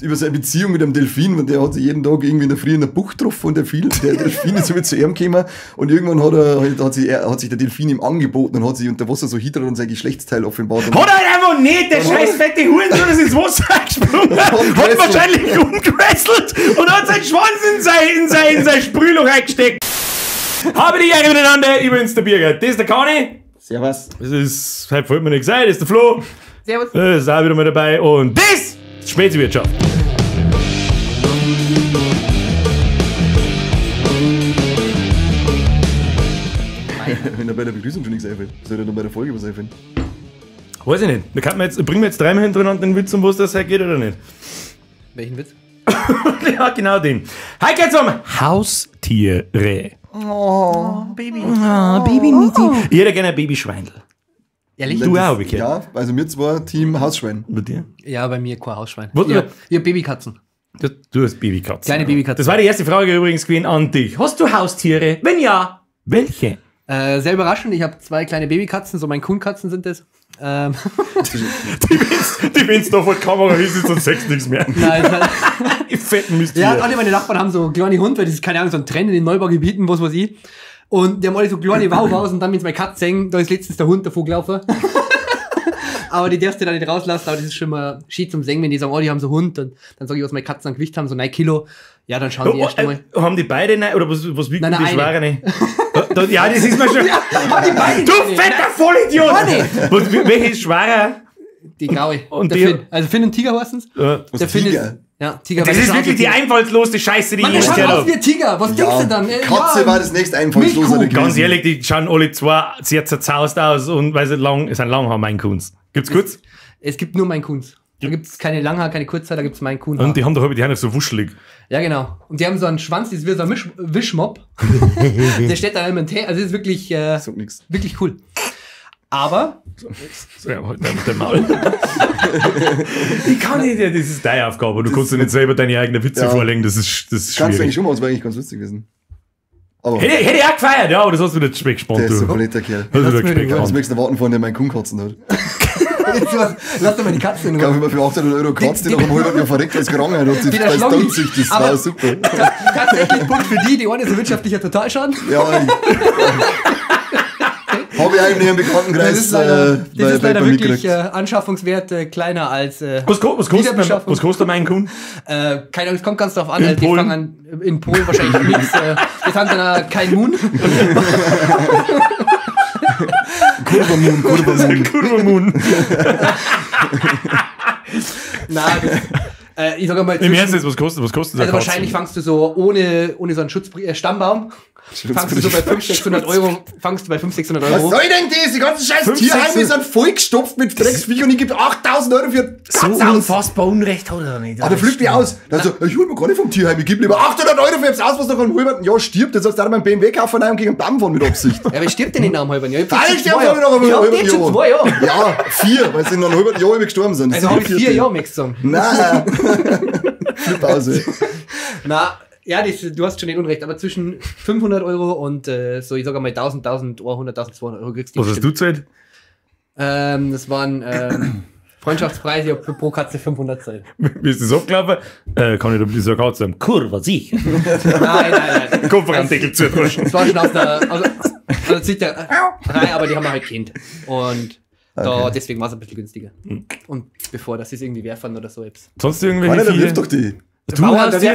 Über seine Beziehung mit einem Delfin, und der hat sich jeden Tag irgendwie in der Früh in der Bucht getroffen und der Delfin ist so mit zu ihm gekommen und irgendwann hat sich der Delfin ihm angeboten und hat sich unter Wasser so hydrat und sein Geschlechtsteil offenbart. Hat er einfach nicht, der scheiß fette Hurensohn ist ins Wasser gesprungen, hat wahrscheinlich umgewesselt und hat seinen Schwanz in sein Sprühloch eingesteckt. Habe die Ehre miteinander, ich bin's der Birger. Das ist der Kani. Servus. Das ist, heute fällt mir nichts ein, das ist der Flo. Servus. Das ist auch wieder mal dabei und das Speziwirtschaft. Wenn er bei der Begrüßung schon nichts einfällt, soll er dann bei der Folge was einfallen? Weiß ich nicht. Da kann man jetzt, bringen wir jetzt dreimal hintereinander den Witz, um was das geht oder nicht? Welchen Witz? Ja, genau den. Heute geht's um Haustiere. Oh, Baby. Oh, Baby oh. Ich hätte gerne ein Babyschweindel. Ehrlich? Du auch, okay. Ja, also mir zwei Team Hausschwein. Bei dir? Ja, bei mir kein Hausschwein. Was, ich hab Babykatzen. Du hast Babykatzen. Kleine Babykatzen. Das war die erste Frage übrigens gewesen an dich. Hast du Haustiere? Wenn ja, welche? Sehr überraschend, ich habe zwei kleine Babykatzen, so meine Kuhnkatzen sind das. Die wenn's da vor der Kamera ist, und sagst nichts mehr. Nein, nein. Die fetten Misttiere. Ja, alle meine Nachbarn haben so kleine Hund, weil das ist, keine Ahnung, so ein Trend in den Neubaugebieten, was weiß ich. Und die haben alle so kleine Wauwaus und dann, wenn sie meine Katze sehen, da ist letztens der Hund davor gelaufen. Aber die darfst du da nicht rauslassen, aber das ist schon mal schön zum Singen, wenn die sagen, oh, die haben so einen Hund, und dann sage ich, was meine Katzen an Gewicht haben, so 9 Kilo. Ja, dann schauen die erst einmal. Haben die beide 9, oder was wiegt nein, die Schwere? Ja, das ist mir schon. Ja, haben die beide du fetter Vollidiot! Was, welche ist schwerer? Die graue. Und der die, Finn. Also Finn und Tiger heißen's. Der Finn Tiger? ist. Ja, Tiger. Das ist wirklich die einfallslosste Scheiße, die ich je gehört habe. Wie ein Tiger. Was ja, denkst du dann? Katze ja, war das nächste einfallslose. Ganz ehrlich, die schauen alle zwei sehr zerzaust aus und weil sie lang, sind Langhaar Maine Coons. Gibt's kurz? Es gibt nur Maine Coons. Da gibt's keine Langhaar, keine Kurzhaar, da gibt's Maine Coon. Und die haben doch die haben so wuschelig. Ja, genau. Und die haben so einen Schwanz, das ist wie so ein Wischmopp. Der steht da immer im Tee. Also das ist wirklich, wirklich cool. Aber. So, ja, halt mit dem Maul. Ich kann nicht, das ist deine Aufgabe. Du kannst dir nicht selber deine eigenen Witze vorlegen, das ist schwierig. Kannst du eigentlich schon mal, das wäre eigentlich ganz lustig gewesen. Aber hätte ich auch gefeiert, ja, aber das hast du wieder gespannt. Der ist so ein blöder Kerl. Das möchtest du erwarten von dem meinen Kuhnkatzen hat. Lass doch mal die Katze in Ruhe. Kauf ich mir für 800 Euro Katze, die noch am halben Jahr verreckt, weil es gerangen hat und sie tot sich. Das war super. Tatsächlich Punkt für die eine ist ein wirtschaftlicher Totalschaden. Ja, habe ich eigentlich im Bekanntenkreis. Das ist leider wirklich Anschaffungswert kleiner als. Was kostet mein Kuhn? Keine Ahnung, es kommt ganz drauf an. In also die Polen? fangen an, in Polen wahrscheinlich nichts. Das haben dann kein Huhn. Kurva-Moon, Kurva-Moon. Kurva-Moon. Na, das, ich sag mal. Im Ernst jetzt, was kostet Also wahrscheinlich fangst du so ohne so einen Stammbaum. Fangst du so bei 500, 600 Euro. Fangst du bei 500, 600 Euro. Was soll denn das? Die ganzen scheiß Tierheime sind vollgestopft mit Drecksviech und ich gebe 8000 Euro für Katze so unfassbar Unrecht hat er nicht. Aber flippt die aus. Dann so, ich hol mir gar nicht vom Tierheim, ich gebe lieber 800 Euro für das aus, was noch am halben Jahr stirbt. Jetzt sagst du, mein BMW kaufen und gegen einen Baum fahren mit Absicht. Ja, aber stirbt denn nicht nach einem halben Jahr? Ich stirbt noch einem halben Jahr. Schon 2 Jahre. Ja, 4, weil sie in einem halben Jahr gestorben sind. Also habe ich 4 Jahre nichts sagen. Nein. Flip aus, ey. Na, ja, du hast schon nicht unrecht, aber zwischen 500 Euro und so, ich sag mal 1000, 1100, 1200 Euro kriegst du. Was hast du gezahlt? Das waren Freundschaftspreise, ich hab pro Katze 500 gezahlt. Wie ist das abgelaufen? Kann ich da bitte so eine Katze haben? Kurva, sicher. Nein, nein, nein. Kofferandeckel zu erwaschen. Das war schon aus der Züchterei, aber die haben wir halt kennt. Und da, deswegen war es ein bisschen günstiger. Mhm. Und bevor das ist irgendwie werfen oder so. Sonst irgendwelche Einer, wirft doch die. Du hast die.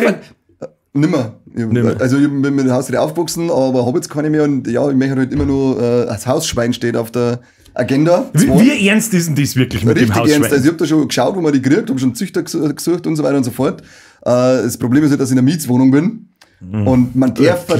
Nimmer. Nimmer. Also ich bin mit dem Haustier aufgewachsen, aber habe jetzt keine mehr und ja, ich möchte halt immer nur, das Hausschwein steht auf der Agenda. Wie ernst ist denn das wirklich mit Richtig dem Hausschwein? Ernst. Also ich habe da schon geschaut, wo man die kriegt, habe schon Züchter gesucht und so weiter und so fort. Das Problem ist halt, dass ich in einer Mietswohnung bin. Mhm. Und man darf, da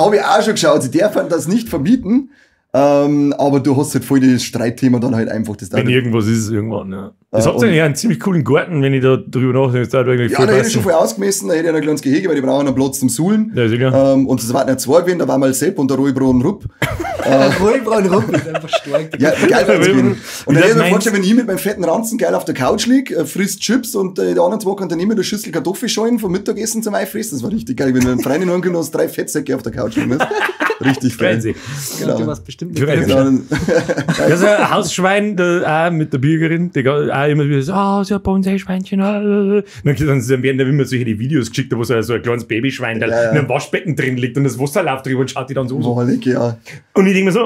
habe ich auch schon geschaut, sie dürfen das nicht vermieten. Aber du hast halt voll das Streitthema dann halt einfach. Das wenn irgendwas ist, irgendwann, ja. Das habt ihr ja einen ziemlich coolen Garten, wenn ich da drüber nachdenke. Das eigentlich ja, da hätte ich schon voll ausgemessen, da hätte ich ein kleines Gehege, weil die brauchen einen Platz zum Suhlen. Ja, sicher. Und es waren ja zwei gewesen, da war mal Sepp und der Ruhibron Rupp. Ruhibron Rupp ist einfach stark. Ja, geil war das gewesen. Und dann hätte ich mir vorgestellt, wenn ich mit meinem fetten Ranzen geil auf der Couch lieg, frisst Chips und die anderen zwei kann dann immer eine Schüssel Kartoffelschalen vom Mittagessen zum Einfressen. Das war richtig geil, wenn du mit einem Freundin ankommst, hast drei Fettsäcke auf der Couch liegen. Richtig geil. Crazy. Genau. Du warst bestimmt nicht. Crazy. Genau. Das ist ein Hausschwein, da, auch mit der Bürgerin, die auch immer wieder so, ah, so ein Bonsai-Schweinchen. Ah. Und dann werden da immer solche Videos geschickt, wo so ein kleines Babyschwein da in einem Waschbecken drin liegt und das Wasser läuft drüber und schaut die dann so. Boah, leck, ja. Und ich denke mir so,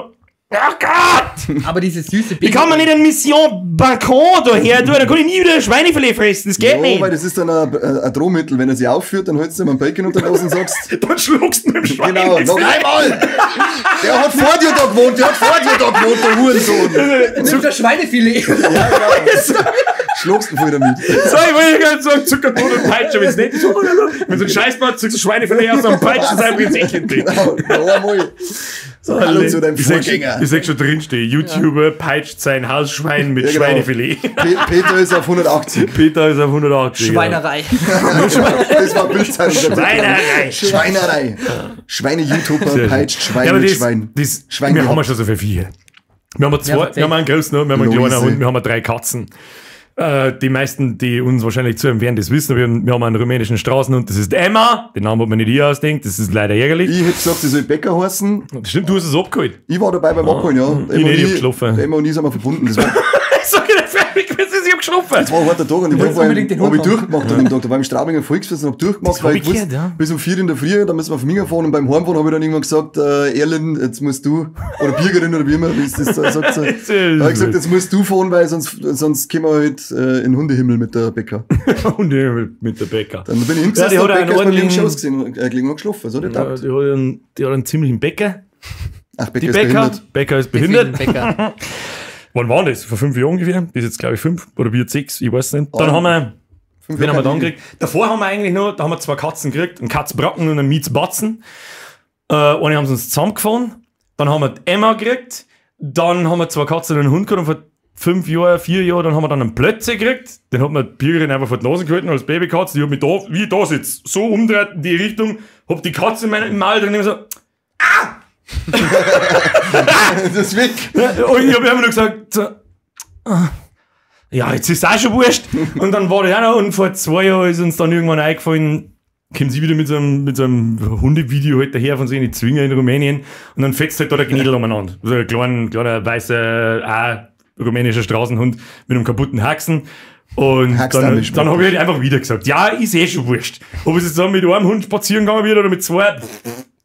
oh Gott! Aber diese süße Baby. Ich kann mir nicht ein Mission Bacon daher tun, da kann ich nie wieder Schweinefilet fressen, das geht Ja, nicht. weil das ist dann ein Drohmittel. Wenn er sich aufführt, dann holst du ihm einen Bacon unter die Nase und sagst, Dann schluckst du mit dem Schwein. genau, noch einmal! Der hat vor dir da gewohnt, der hat vor dir da gewohnt, der Hurensohn. Nimmt das Schweinefilet. Ja, genau. Schluckst du voll damit. So, ich wollte gerade sagen, Zuckerbrot und Peitsche, wenn's nicht ist. Wenn so ein Scheißbad, zückst du Schweinefilet aus und Peitsche sein ins Eckchen. Genau, noch einmal. So, Hallo zu deinem ich seh schon- Vorgänger. Ich seh schon drinstehen, YouTuber peitscht sein Hausschwein mit Ja, genau. Schweinefilet. Peter ist auf 180. Peter ist auf 180. Schweinerei. Das war Bildzeitung. Schweinerei. Schweinerei. Schweine-YouTuber peitscht Schwein Ja, aber mit das, Schwein. Das, Schwein wir haben gehabt. schon so viele Viecher. Wir haben zwei, Ja, wir haben einen großen Hund, wir haben einen Luise. kleinen Hund, wir haben 3 Katzen. Die meisten, die uns wahrscheinlich zuhören, werden das wissen. Wir haben einen rumänischen Straßenhund, das ist Emma. Den Namen hat man nicht hier ausdenkt, das ist leider ärgerlich. Ich hätte gesagt, sie soll Bäcker heißen. Stimmt, du hast es abgeholt. Ich war dabei beim Abholen, ja. Ich nicht, ich hab geschlafen. Emma und ich sind wir verbunden. Das war, Sag ich dir, ich hab geschlafen. das war ein harter Tag und ich wolltest war unbedingt den hab ich Hund haben. durchgemacht an dem Tag. Da war ich im Straubinger Volksfest und hab durchgemacht, Das hab weil ich ich wusste, gehört, ja. bis um 4 in der Früh, dann müssen wir auf Minga fahren und beim Heimfahren habe ich dann irgendwann gesagt, Erlin, jetzt musst du, oder Birgerin oder wie immer, wie es das da sagt. So. Da hab ich gesagt, jetzt musst du fahren, weil sonst kommen wir halt in den Hundehimmel mit der Bäcker. Und mit der Bäcker. Dann bin ich hingesessen Ja, die hat und einen Bäcker ist bei mir im ordentlichen- Schoß gesehen, gelegen und geschlafen. So, Ja, der taugt. die hat einen ziemlichen Bäcker. Ach, Bäcker Die ist Bäcker. behindert. Bäcker ist behindert. Deswegen Bäcker. Wann war das? Vor 5 Jahren ungefähr? Bis jetzt, glaube ich, 5 oder wir 6, ich weiß nicht. Dann Ah. haben wir, 5 wen haben wir Jahre dann gekriegt? Davor haben wir eigentlich noch, da haben wir 2 Katzen gekriegt, einen Katzbracken und einen Mietsbatzen. Eine haben sie uns zusammengefahren. Dann haben wir die Emma gekriegt. Dann haben wir 2 Katzen und einen Hund gehabt und vor 5 Jahren, 4 Jahren, dann haben wir dann einen Plötze gekriegt. Den hat mir die Bürgerin einfach vor die Nase gehalten als Babykatze. Die hat mich da, wie ich da sitze, so umdreht in die Richtung, hab die Katze in meinem Maul drin und so, Das ist weg. Ja, und ich hab einfach nur gesagt, so, ah, ja, jetzt ist auch schon wurscht. Und dann war das auch noch, und vor 2 Jahren ist uns dann irgendwann eingefallen, kommen sie wieder mit so einem Hundevideo halt daher von so einem Zwinger in Rumänien und dann fetzt halt da der Gnädel umeinander. So ein kleiner, weißer, auch rumänischer Straßenhund mit einem kaputten Haxen. Und dann habe ich halt einfach wieder gesagt, ja, ist eh schon wurscht. Ob es jetzt dann mit einem Hund spazieren gegangen wird oder mit 2,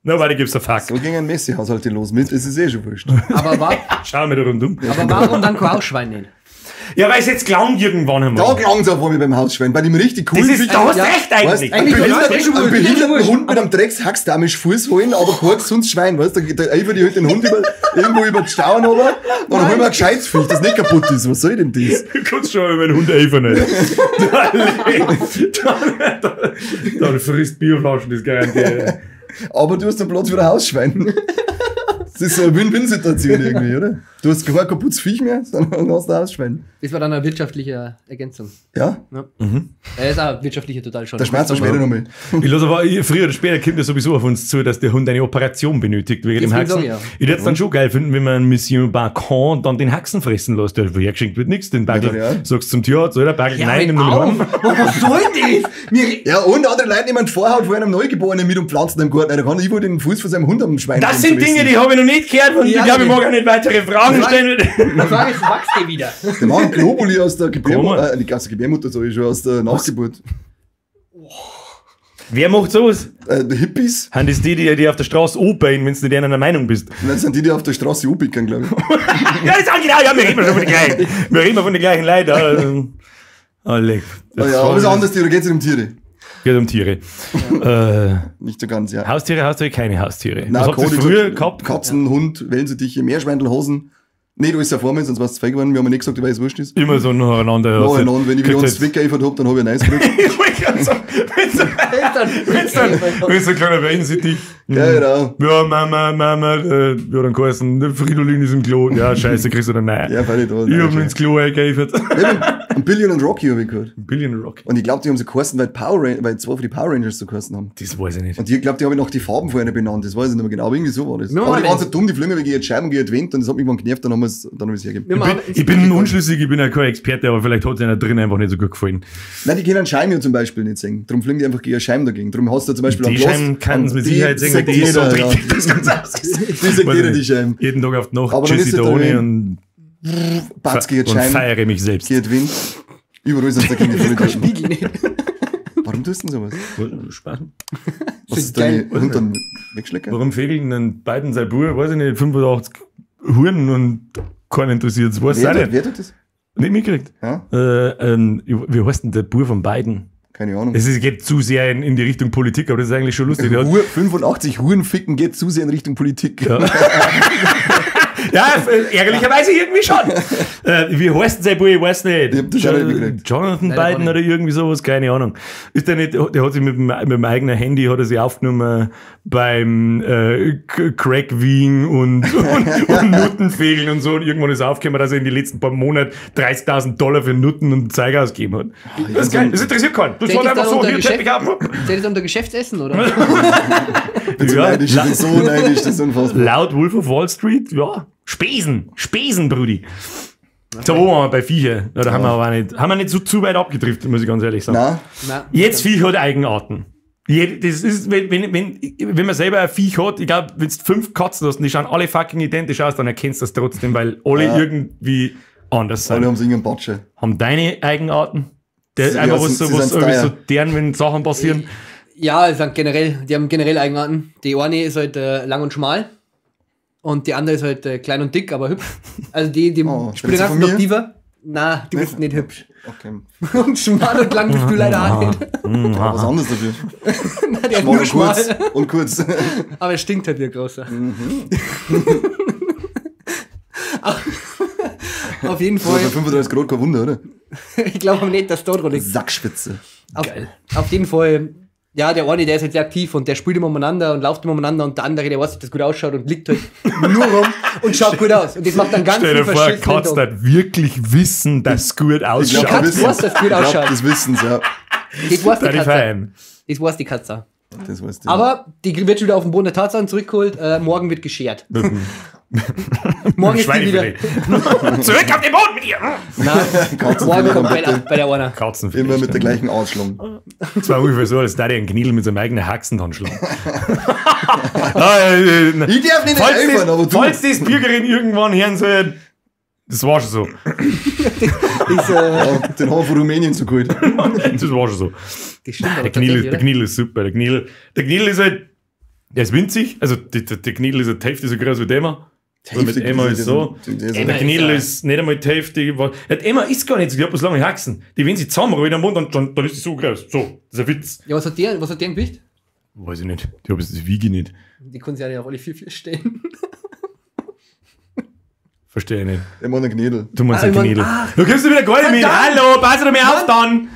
nobody gives a fuck. So ging ein Messi-Haushalt los mit, es ist eh schon wurscht. Aber, Schau mir da rundum. aber warum dann kein Hausschwein nehmen? Ja, weil es jetzt gelangt irgendwann einmal. Da klang's auf einmal beim Hausschwein, bei dem richtig coolen Das ist, Viech. da hast Ja. recht eigentlich. Weißt, einen Eigentlich behinderten Hund mit einem Dreckshacksdamisch Fuß holen, aber kein gesundes Schwein, weißt du? Da einfach die halt den Hund irgendwo über die Stauen runter und dann holen wir ein gescheites Viech, das nicht kaputt ist. Was soll denn das? Du kannst schon mal meinen Hund helfen, Alter. Dann frisst Bierflaschen, das garantiert. Aber du hast einen Platz für ein Hausschwein. Das ist so eine Win-Win-Situation irgendwie, oder? Du hast kein kaputtes Viech mehr, sondern hast ein Hausschwein. Das war dann eine wirtschaftliche Ergänzung. Ja? Ja. Er ist auch wirtschaftliche total schon. Der Schmerz war später nochmal. Ich lasse aber, früher oder später kommt ja sowieso auf uns zu, dass der Hund eine Operation benötigt wegen dem Deswegen Haxen. sag ich ja. Ich würde es dann schon geil finden, wenn man Monsieur Bacon dann den Haxen fressen lässt. Der hergeschenkt wird nichts, den Bagel. Ja, ja. Sagst zum Tierarzt, oder? Bagel, Ja, nein, nimm halt den auf. heim. Was soll das? Mir, Ja, und andere Leute nehmen Vorhaut von einem Neugeborenen mit und pflanzen im Garten. Da kann ich wohl den Fuß von seinem Hund am Schwein Das sind Dinge, die habe ich noch nicht gehört und Ja, ich glaube, ich nee. mag auch nicht weitere Fragen stellen. Die Frage ist, wächst der wieder? Der machen Globuli aus der Gebärmutter, Komm. nicht aus der Gebärmutter, sag ich schon, aus der Nachgeburt. Wer macht sowas? Die Hippies? Sind das die, die auf der Straße anbeilen, wenn du nicht einer Meinung bist? Das sind die, die auf der Straße anpicken, glaube ich. Ja, das ist auch genau, ja, wir reden schon von den gleichen. Wir reden von den gleichen Leuten. Oh, leck. Ah, ja, aber das ist ein anderes Thema, da geht es um Tiere. Geht um Tiere. Nicht so ganz, ja. Haustiere, Haustiere, keine Haustiere. Nein, Was habt ihr Cody früher gesagt, gehabt? Katzen, Hund, Wellensittiche, Meerschweintel, Hosen. Nee, du bist ja vor mir, sonst warst du feig geworden. Wir haben ja nicht gesagt, weil es wurscht ist. Immer so nacheinander. Nacheinander, wenn ich wieder Kriegt uns weggeifert hab, dann hab ich ein Eis gekriegt. Ich wollte gerade sagen, wenn's dann ein kleiner Wellensittich. Ja, genau. Ja, Mama, Mama, ja, dann geheißen, der Fridolin ist im Klo. Ja, scheiße, kriegst du dann nein. Ja, freilich, da. Ich hab ihn ins Klo eingeifert. Ein Billion und Rocky hab ich gehört. Billion Rock. Und ich glaube, die haben so geheißen, weil, weil zwei von die Power Rangers so geheißen haben. Das weiß ich nicht. Und ich glaube, die habe ich noch die Farben vorher benannt. Das weiß ich nicht mehr genau. Aber irgendwie so war das. No, aber die waren nein. so dumm, die Fliegen wegen jetzt Scheiben, gegen Wind. Und das hat mich irgendwann genervt. Dann haben haben wir's, dann hab ich's hergegeben. Ich bin unschlüssig, ich bin ja kein Experte, aber vielleicht hat es einer drin einfach nicht so gut gefallen. Nein, die können Scheiben ja zum Beispiel nicht sehen. Darum fliegen die einfach gegen Scheiben dagegen. Darum hast du zum Beispiel Die Scheiben kann es mit Sicherheit sehen, die ist so dreckig, das Ganze aussieht. Die sagt jeder, die Scheiben. Jeden Tag auf die Nacht, aber dann tschüssi ist da es ohne und Batz gegen und Scheiben, feiere mich selbst. geht Wind. Überall sind dagegen die Kein Voll Spiegel nicht. Warum tust du denn sowas? Spaß. Was ist deine Hund dann wegschlecken? Warum fegeln denn beiden sein Bub, weiß ich nicht, 85 Huren und keinen interessiert es, weiß ich auch nicht. Wer tut das? Nicht mitgekriegt. Ja? Wie heißt denn der Bub von beiden? Keine Ahnung. Es geht zu sehr in die Richtung Politik, aber das ist eigentlich schon lustig. 85 Huren ficken geht zu sehr in Richtung Politik. Ja, ja, ärgerlicherweise irgendwie schon. Wie heißt denn sein Bub? Ich weiß nicht. Ich hab das schon nicht mitgekriegt. Jonathan Leider Biden gar oder irgendwie sowas, keine Ahnung. Ist der nicht, der hat sich mit dem eigenen Handy hat er sich aufgenommen beim Crack-Wiegen und Nuttenfegeln und so. Und irgendwann ist aufgekommen, dass er in den letzten paar Monaten $30.000 für Nutten und Zeug ausgegeben hat. Das ist geil, das interessiert keinen. Das war einfach so, hier Teppich auf. Zählt das unter Geschäftsessen, oder? Ich bin so neidisch, ich bin so neidisch, das ist unfassbar. Laut Wolf of Wall Street, ja. Spesen, Brudi. So, wo waren wir bei Viecher? Da haben wir aber auch nicht, haben wir nicht so zu weit abgedriftet, muss ich ganz ehrlich sagen. Nein. Nein. Jetzt Viech hat Eigenarten. Das ist, wenn man selber ein Viech hat, ich glaube, wenn du 5 Katzen hast und die schauen alle fucking identisch aus, dann erkennst du das trotzdem, weil alle irgendwie anders sind. Alle haben irgendeinen Batsche. Haben deine Eigenarten? Der ist einfach was so, was irgendwie so deren, wenn Sachen passieren. Ja, es sind generell, die haben generell Eigenarten. Die eine ist halt lang und schmal. Und die andere ist halt klein und dick, aber hübsch. Also die spielt den ganzen Tag Diva. Nein, du bist nicht hübsch. Okay. Und schmal und lang bist du leider auch nicht. Aber was anderes dafür. Nein, der ist schmal nur und schmal. kurz. Und kurz. Aber er stinkt halt wie ein großer. Mhm. Auf jeden Fall. Bei 35 Grad kein Wunder, oder? Ich glaube nicht, dass da dran liegt. Sackspitze. Geil. Auf jeden Fall. Ja, der eine, der ist halt sehr aktiv und der spielt immer umeinander und läuft immer umeinander und der andere, der weiß, dass das gut ausschaut und liegt halt nur rum und schaut gut aus. Und das macht dann ganz Stell dir viel vor, verschissenen kannst Tag. du wirklich wissen, dass es gut ausschaut. Ich glaub, Katze weiß, dass es gut ausschaut. Das wissen's, ja. Das weiß die Da die Katze. Fein. Das weiß die Katze. Das weiß die. Aber die wird schon wieder auf den Boden der Tatsachen zurückgeholt. Morgen wird geschert. Morgen ist die wieder. Zurück auf den Boden mit ihr! Nein, morgen kommt bei der einer. Katzenfilet. Immer mit der gleichen Ausschlung. Das war ungefähr so, als da der einen Kniedel mit seinem eigenen Haxen dann schlagen. Ich darf nicht helfen, aber du. Falls das Bürgerin irgendwann hören soll, das war schon so. Ist, ja, den haben wir von Rumänien so geholt. Das war schon so. Das stimmt, aber Der Kniedel ist super. Der Kniedel ist halt, der ist winzig. Also der Kniedel ist halt die Hälfte so groß wie der Emma. So mit Emma ist so. Der Kniedel ist nicht einmal die Hälfte. Die Emma ist gar nicht so, die hat bloß lange Haxen. Die, wenn sie zusammenrollt am Mund, dann ist sie so groß. So, das ist ein Witz. Ja, was hat der ein Gewicht? Weiß ich nicht. Die hab ich, das wiege ich nicht. Die können sich ja nicht auf alle 4 stellen. Verstehe ich nicht. Ich meine einen Knädel. Du meinst einen Knädel. Du kommst wieder gar nicht mit. Hallo, pass doch mal auf dann.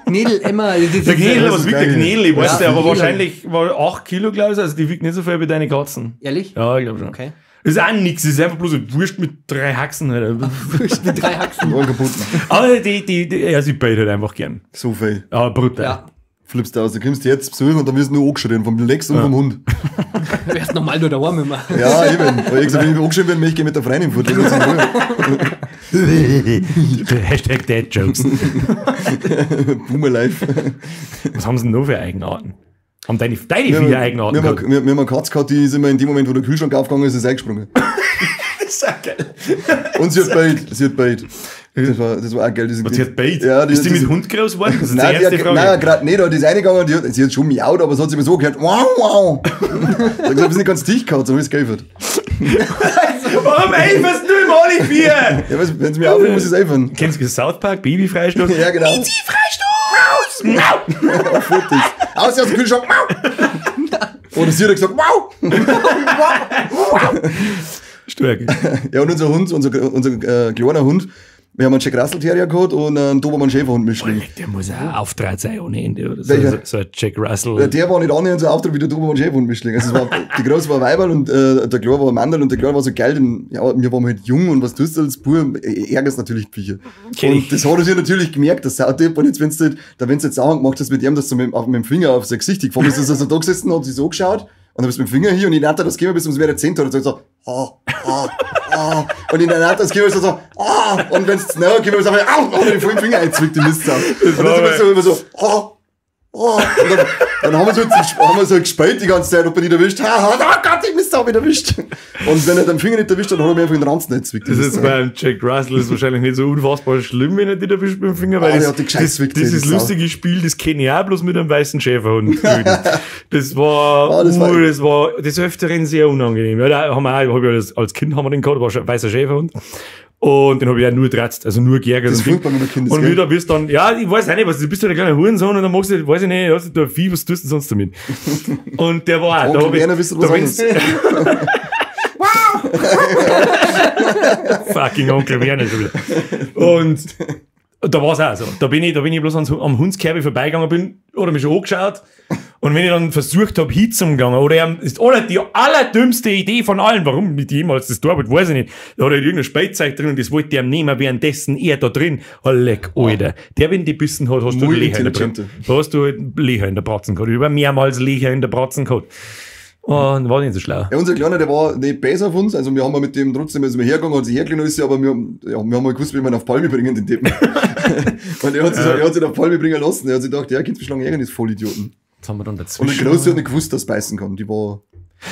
Knädel, Emma. Der Knädel, was wiegt der Knädel? Ich weiß nicht, aber ja, wahrscheinlich war 8 Kilo, glaube ich. Also die wiegt nicht so viel wie deine Katzen. Ehrlich? Ja, ich glaube schon. Okay. Das ist auch nichts, das ist einfach bloß eine Wurst mit 3 Haxen. Alter. Wurst mit 3 Haxen. Und kaputt. Aber die, sie bellt halt einfach gern. So viel. Aber brutal. Ja. Flippst du aus, du kommst jetzt besuchen und dann wirst du nur angeschrien vom Lex und vom Hund. Du wärst normal nur daheim immer. Ja, eben. Weil ich gesagt, wenn ich angeschrien bin, möchte ich mit der Freundin fort. Hashtag Dad Jokes. Boomer Life. Was haben sie denn noch für Eigenarten? Haben deine vier Eigenarten? Wir haben eine Katze gehabt, die ist immer in dem Moment, wo der Kühlschrank aufgegangen ist, ist eingesprungen. Das ist auch geil. Und sie hat bellt. Sie hat bellt. Das war auch geil. Was, sie hat bellt? Ja, ist die mit Hund groß geworden? Das ist nein, die erste Frage. Nein, gerade nicht. Die ist reingegangen und sie hat schon miaut, aber es hat sie immer so gehört. Wow, wow. Da hat gesagt, wir sind nicht ganz dicht gehabt, so ist es geifert. Warum eiferst du immer alle vier? Ja, wenn sie mir aufhören, muss ich es eifern. Kennst du South Park, Babyfreistoß? Ja, genau. Babyfreistoß! Raus! Fertig. Aus dem Kühlschrank. Oder sie hat gesagt, wow! Wow! Stark. Ja, und unser Hund, unser kleiner Hund, wir haben einen Jack Russell Terrier gehabt und einen Dobermann Schäferhund Mischling. Der muss auch Auftritt sein ohne Ende oder so. So ein Jack Russell. Ja, der war nicht annähernd so Auftritt wie der Dobermann Schäferhund Mischling. Also es war, die Große war Weiberl und der Kleine war Mandel und der Kleine war so geil, denn ja, wir waren halt jung und was tust du als Bub? Ärgerst natürlich die Viecher. Und das hat er sich natürlich gemerkt, das Sautyp. Und jetzt, wenn du jetzt Sachen gemacht hast mit ihm, dass du mit dem Finger auf sein Gesicht gefahren bist, ist er so da gesessen und hat sich so geschaut. Und dann bist du mit dem Finger hier und in der das gekommen, bis du es mehr 10 hat und so, ah, ah, ah. Und in der das gekommen, so, ah. Und wenn es näher gekommen ist, einfach, au, und den vollen Finger einzwickt, die Mistsau. Und dann sind wir so immer so, ah, oh. Und dann haben wir so gespielt die ganze Zeit, ob er nicht erwischt. Ha, oh Gott, ich Mist, hab ich erwischt. Und wenn er den Finger nicht erwischt, dann hat er mir einfach in den Ranzen eingezwickt. Das ist beim Jack Russell ist wahrscheinlich nicht so unfassbar schlimm, wenn er dich erwischt mit dem Finger, weil das lustige Spiel, das kenne ich auch bloß mit einem weißen Schäferhund. Das war, das war des Öfteren sehr unangenehm. Ja, da haben wir auch, als Kind haben wir den gehabt, war ein weißer Schäferhund. Und den habe ich auch nur getratzt, also nur geärgert. Das ist furchtbar, wenn man Kind ist. Und wieder bist dann, ja, ich weiß auch nicht, was, du bist ja der kleine Hurensohn und dann machst du, weiß ich nicht, hast du da ein Vieh, was tust du denn sonst damit? Und der war auch, da hab ich, da Wow! Fucking Onkel Werner schon wieder. Und da war es auch so. Da bin ich bloß am Hundskerbe vorbeigegangen bin, oder mich schon angeschaut. Und wenn ich dann versucht habe, hinzugegangen, oder ist die allerdümmste Idee von allen, warum mit jemals das da wird, weiß ich nicht. Da hat er irgendein Spielzeug drin und das wollte er nehmen, währenddessen er da drin. Oh, leck, Alter. Der, wenn die bissen hat, hast du Lecher in der Bratzen. Da hast du halt Lecher in der Bratzen gehabt. Ich habe mehrmals Lecher in der Bratzen gehabt. Und war nicht so schlau. Ja, unser Kleiner, der war nicht besser auf uns, also wir haben mit dem trotzdem, also wir hergegangen, hat sich hergelehnt, ist, aber wir haben halt gewusst, wie wir ihn auf Palme bringen, den Deppen. Und er hat sich auf Palme bringen lassen. Er hat sich gedacht, ja, kannst du mich schlagen, ärgern, ist Vollidioten. Jetzt haben wir dann dazwischen. Und der Große hat nicht gewusst, dass es beißen kann. Die war.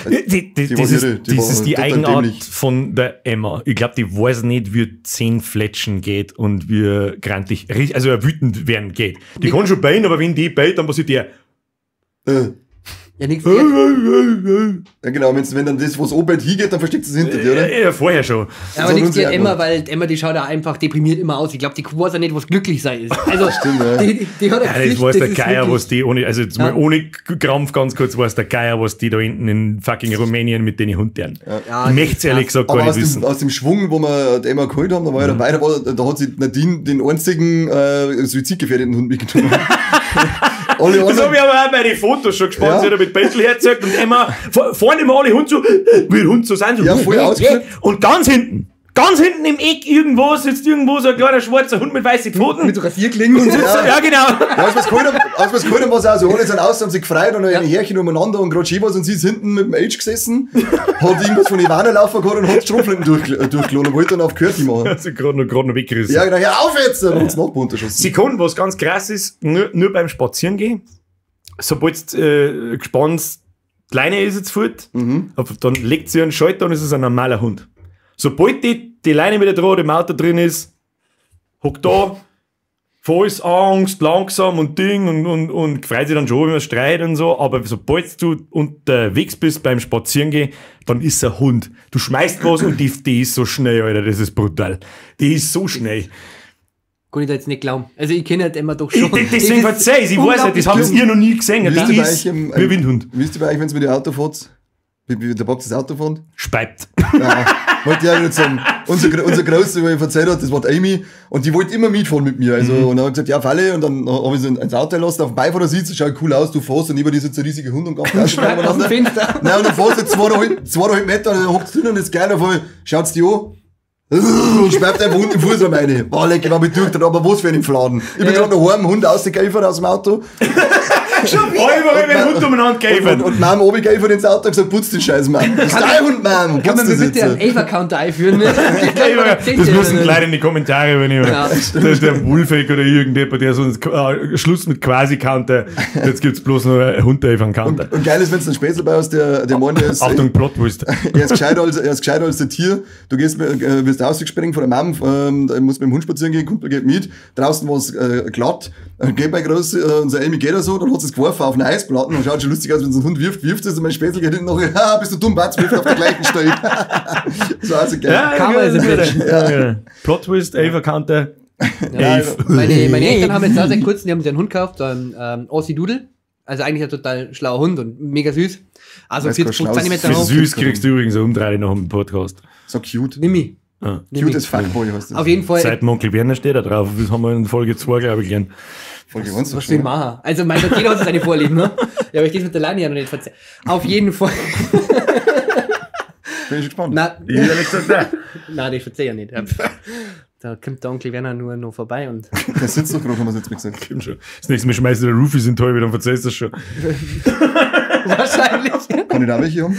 Das ist die Eigenart von der Emma. Ich glaube, die weiß nicht, wie 10 Fletschen geht und wie grantig, also wütend werden geht. Die kann schon beißen, aber wenn die beißt, dann passiert der. Ja, nichts. Ja, genau, wenn dann das, was oben hingeht, dann versteckt sie es hinter dir, oder? Ja, vorher schon. Ja, aber nichts gegen Emma, weil Emma, die schaut ja einfach deprimiert immer aus. Ich glaube, die weiß ja nicht, was glücklich sein ist. Also, stimmt, ja. Die hat ja, das weiß der Geier, was die ohne, also jetzt mal ohne Krampf ganz kurz, weiß der Geier, was die da hinten in fucking Rumänien mit den Hunden. Ja. Ich möchte es ehrlich gesagt gar nicht wissen. Aus dem Schwung, wo wir die Emma geholt haben, da war ich dabei, da hat sich Nadine den einzigen suizidgefährdeten Hund mitgenommen. Das habe ich aber auch bei den Fotos schon gespannt. Ja. Sie hat mit Bettel hergezeigt und immer vorne immer alle Hunde so, wie Hund so sind. So, ja, voll ausgeflippt. Und ganz hinten im Eck irgendwo sitzt irgendwo so ein kleiner schwarzer Hund mit weißen Pfoten. Mit so Rasierklingen. Ja. Ja, genau. Ja, als wir es geholt haben, war es auch so. Alle sind aus, haben sich gefreut und ein Härchen umeinander und gerade schön war's und sie ist hinten mit dem Age gesessen, hat irgendwas von Ivana laufen gehabt und hat Schrotflinten durchgeladen und wollte dann auf Körti machen. Hat sie gerade noch weggerissen. Ja, genau. Ja, auf jetzt! Und uns Nachbarn unterschossen. Sie kann, was ganz krass ist, nur beim Spazierengehen, sobald gespannt Leine ist jetzt fort, dann legt sie einen Schalter und es ist ein normaler Hund. Sobald die Leine wieder dran im Auto drin ist, hockt da, voll Angst, langsam und Ding und freut sich dann schon, wenn man streitet und so, aber sobald du unterwegs bist beim Spazierengehen, dann ist ein Hund. Du schmeißt was und die ist so schnell, Alter, das ist brutal. Die ist so schnell. Kann ich da jetzt nicht glauben. Also ich kenne halt immer doch schon. Deswegen verzeih ich, ich weiß nicht, das haben sie ihr noch nie gesehen. Die ist wie Windhund. Wisst ihr bei euch, wenn es mit dem Auto fährt? Wie der Box das Auto fährt? Speibt. Ja, wollte ich auch nicht sagen. Unser Große, wo ich erzählt hat, das war die Amy, und die wollte immer mitfahren mit mir. Also, und dann habe ich gesagt, ja, Falle, und dann habe ich sie ins Auto gelassen, auf dem Beifahrersitz, schaut cool aus, du fährst, und neben dir sitzt ein riesiger Hund und ganz aus dem Fenster. Nein, und dann fährst du 2,5 Meter, und dann hockst du drin und das ist geil, auf einmal schaut's die an. Und schreibt einfach Hund im Fuß rein. Boah, leck, ich war mit durch, aber was für einen Fladen. Ich bin gerade noch heim, Hund rausgegeifert aus dem Auto. Schon wieder. Überall mit dem Hund umeinander geifert. Und Mom oben ins Auto und gesagt, putz den Scheiß, Mann. Das ist dein Hund, Mann. Kann man mir bitte einen Ava-Counter einführen? Das müssen gleich in die Kommentare, wenn ich ja. Der Wolfegg oder irgendjemand, der so einen Schluss mit Quasi-Counter. Jetzt gibt's bloß noch einen Hund-Ava-Counter. Und geil ist, wenn es dann Spätzle bei uns, der meint, der ist. Achtung, Plot-Twist. Er ist gescheiter als der Tier. Du gehst, wirst rausgesprengt von der Mom, musst mit dem Hund spazieren gehen, Kumpel geht mit. Draußen war es glatt. Geht bei Groß, unser Amy geht er so, dann hat sie es geworfen auf eine Eisplatte und schaut schon lustig aus, wenn so ein Hund wirft, wirft es und mein Spätzle geht hinten noch, ha, bist du dumm, Batz, wirft auf der gleichen Stelle. Das war also geil. Ja, ja. Plot Twist, Ava Counter. Ja, meine Eltern haben jetzt auch seit kurzem, die haben sich einen Hund gekauft, so einen Aussie Doodle. Also eigentlich ein total schlauer Hund und mega süß. Also 40 cm hoch. Für süß kriegst du übrigens eine Umdrehung noch im Podcast. So cute. Nimm. Ah. Cute as fuckboy heißt das. Auf jeden Fall. Seit Onkel Werner steht da drauf. Das haben wir in Folge 2, glaube ich, gelernt. Folge 1 was soll ich machen? Also, mein Gott, jeder hat seine Vorlieben, ne? Ja, aber ich das mit der Leine ja noch nicht verzeihen. Auf jeden Fall. Bin ich gespannt. Nein, ich verzeih ja nicht. Da kommt der Onkel Werner nur noch vorbei und. Der sitzt doch gerade, haben wir es jetzt mal gesagt. Stimmt schon. Das nächste Mal schmeißt der Roofies in den Teufel, dann verzeihst du das schon. Wahrscheinlich. Kann ich da welche haben?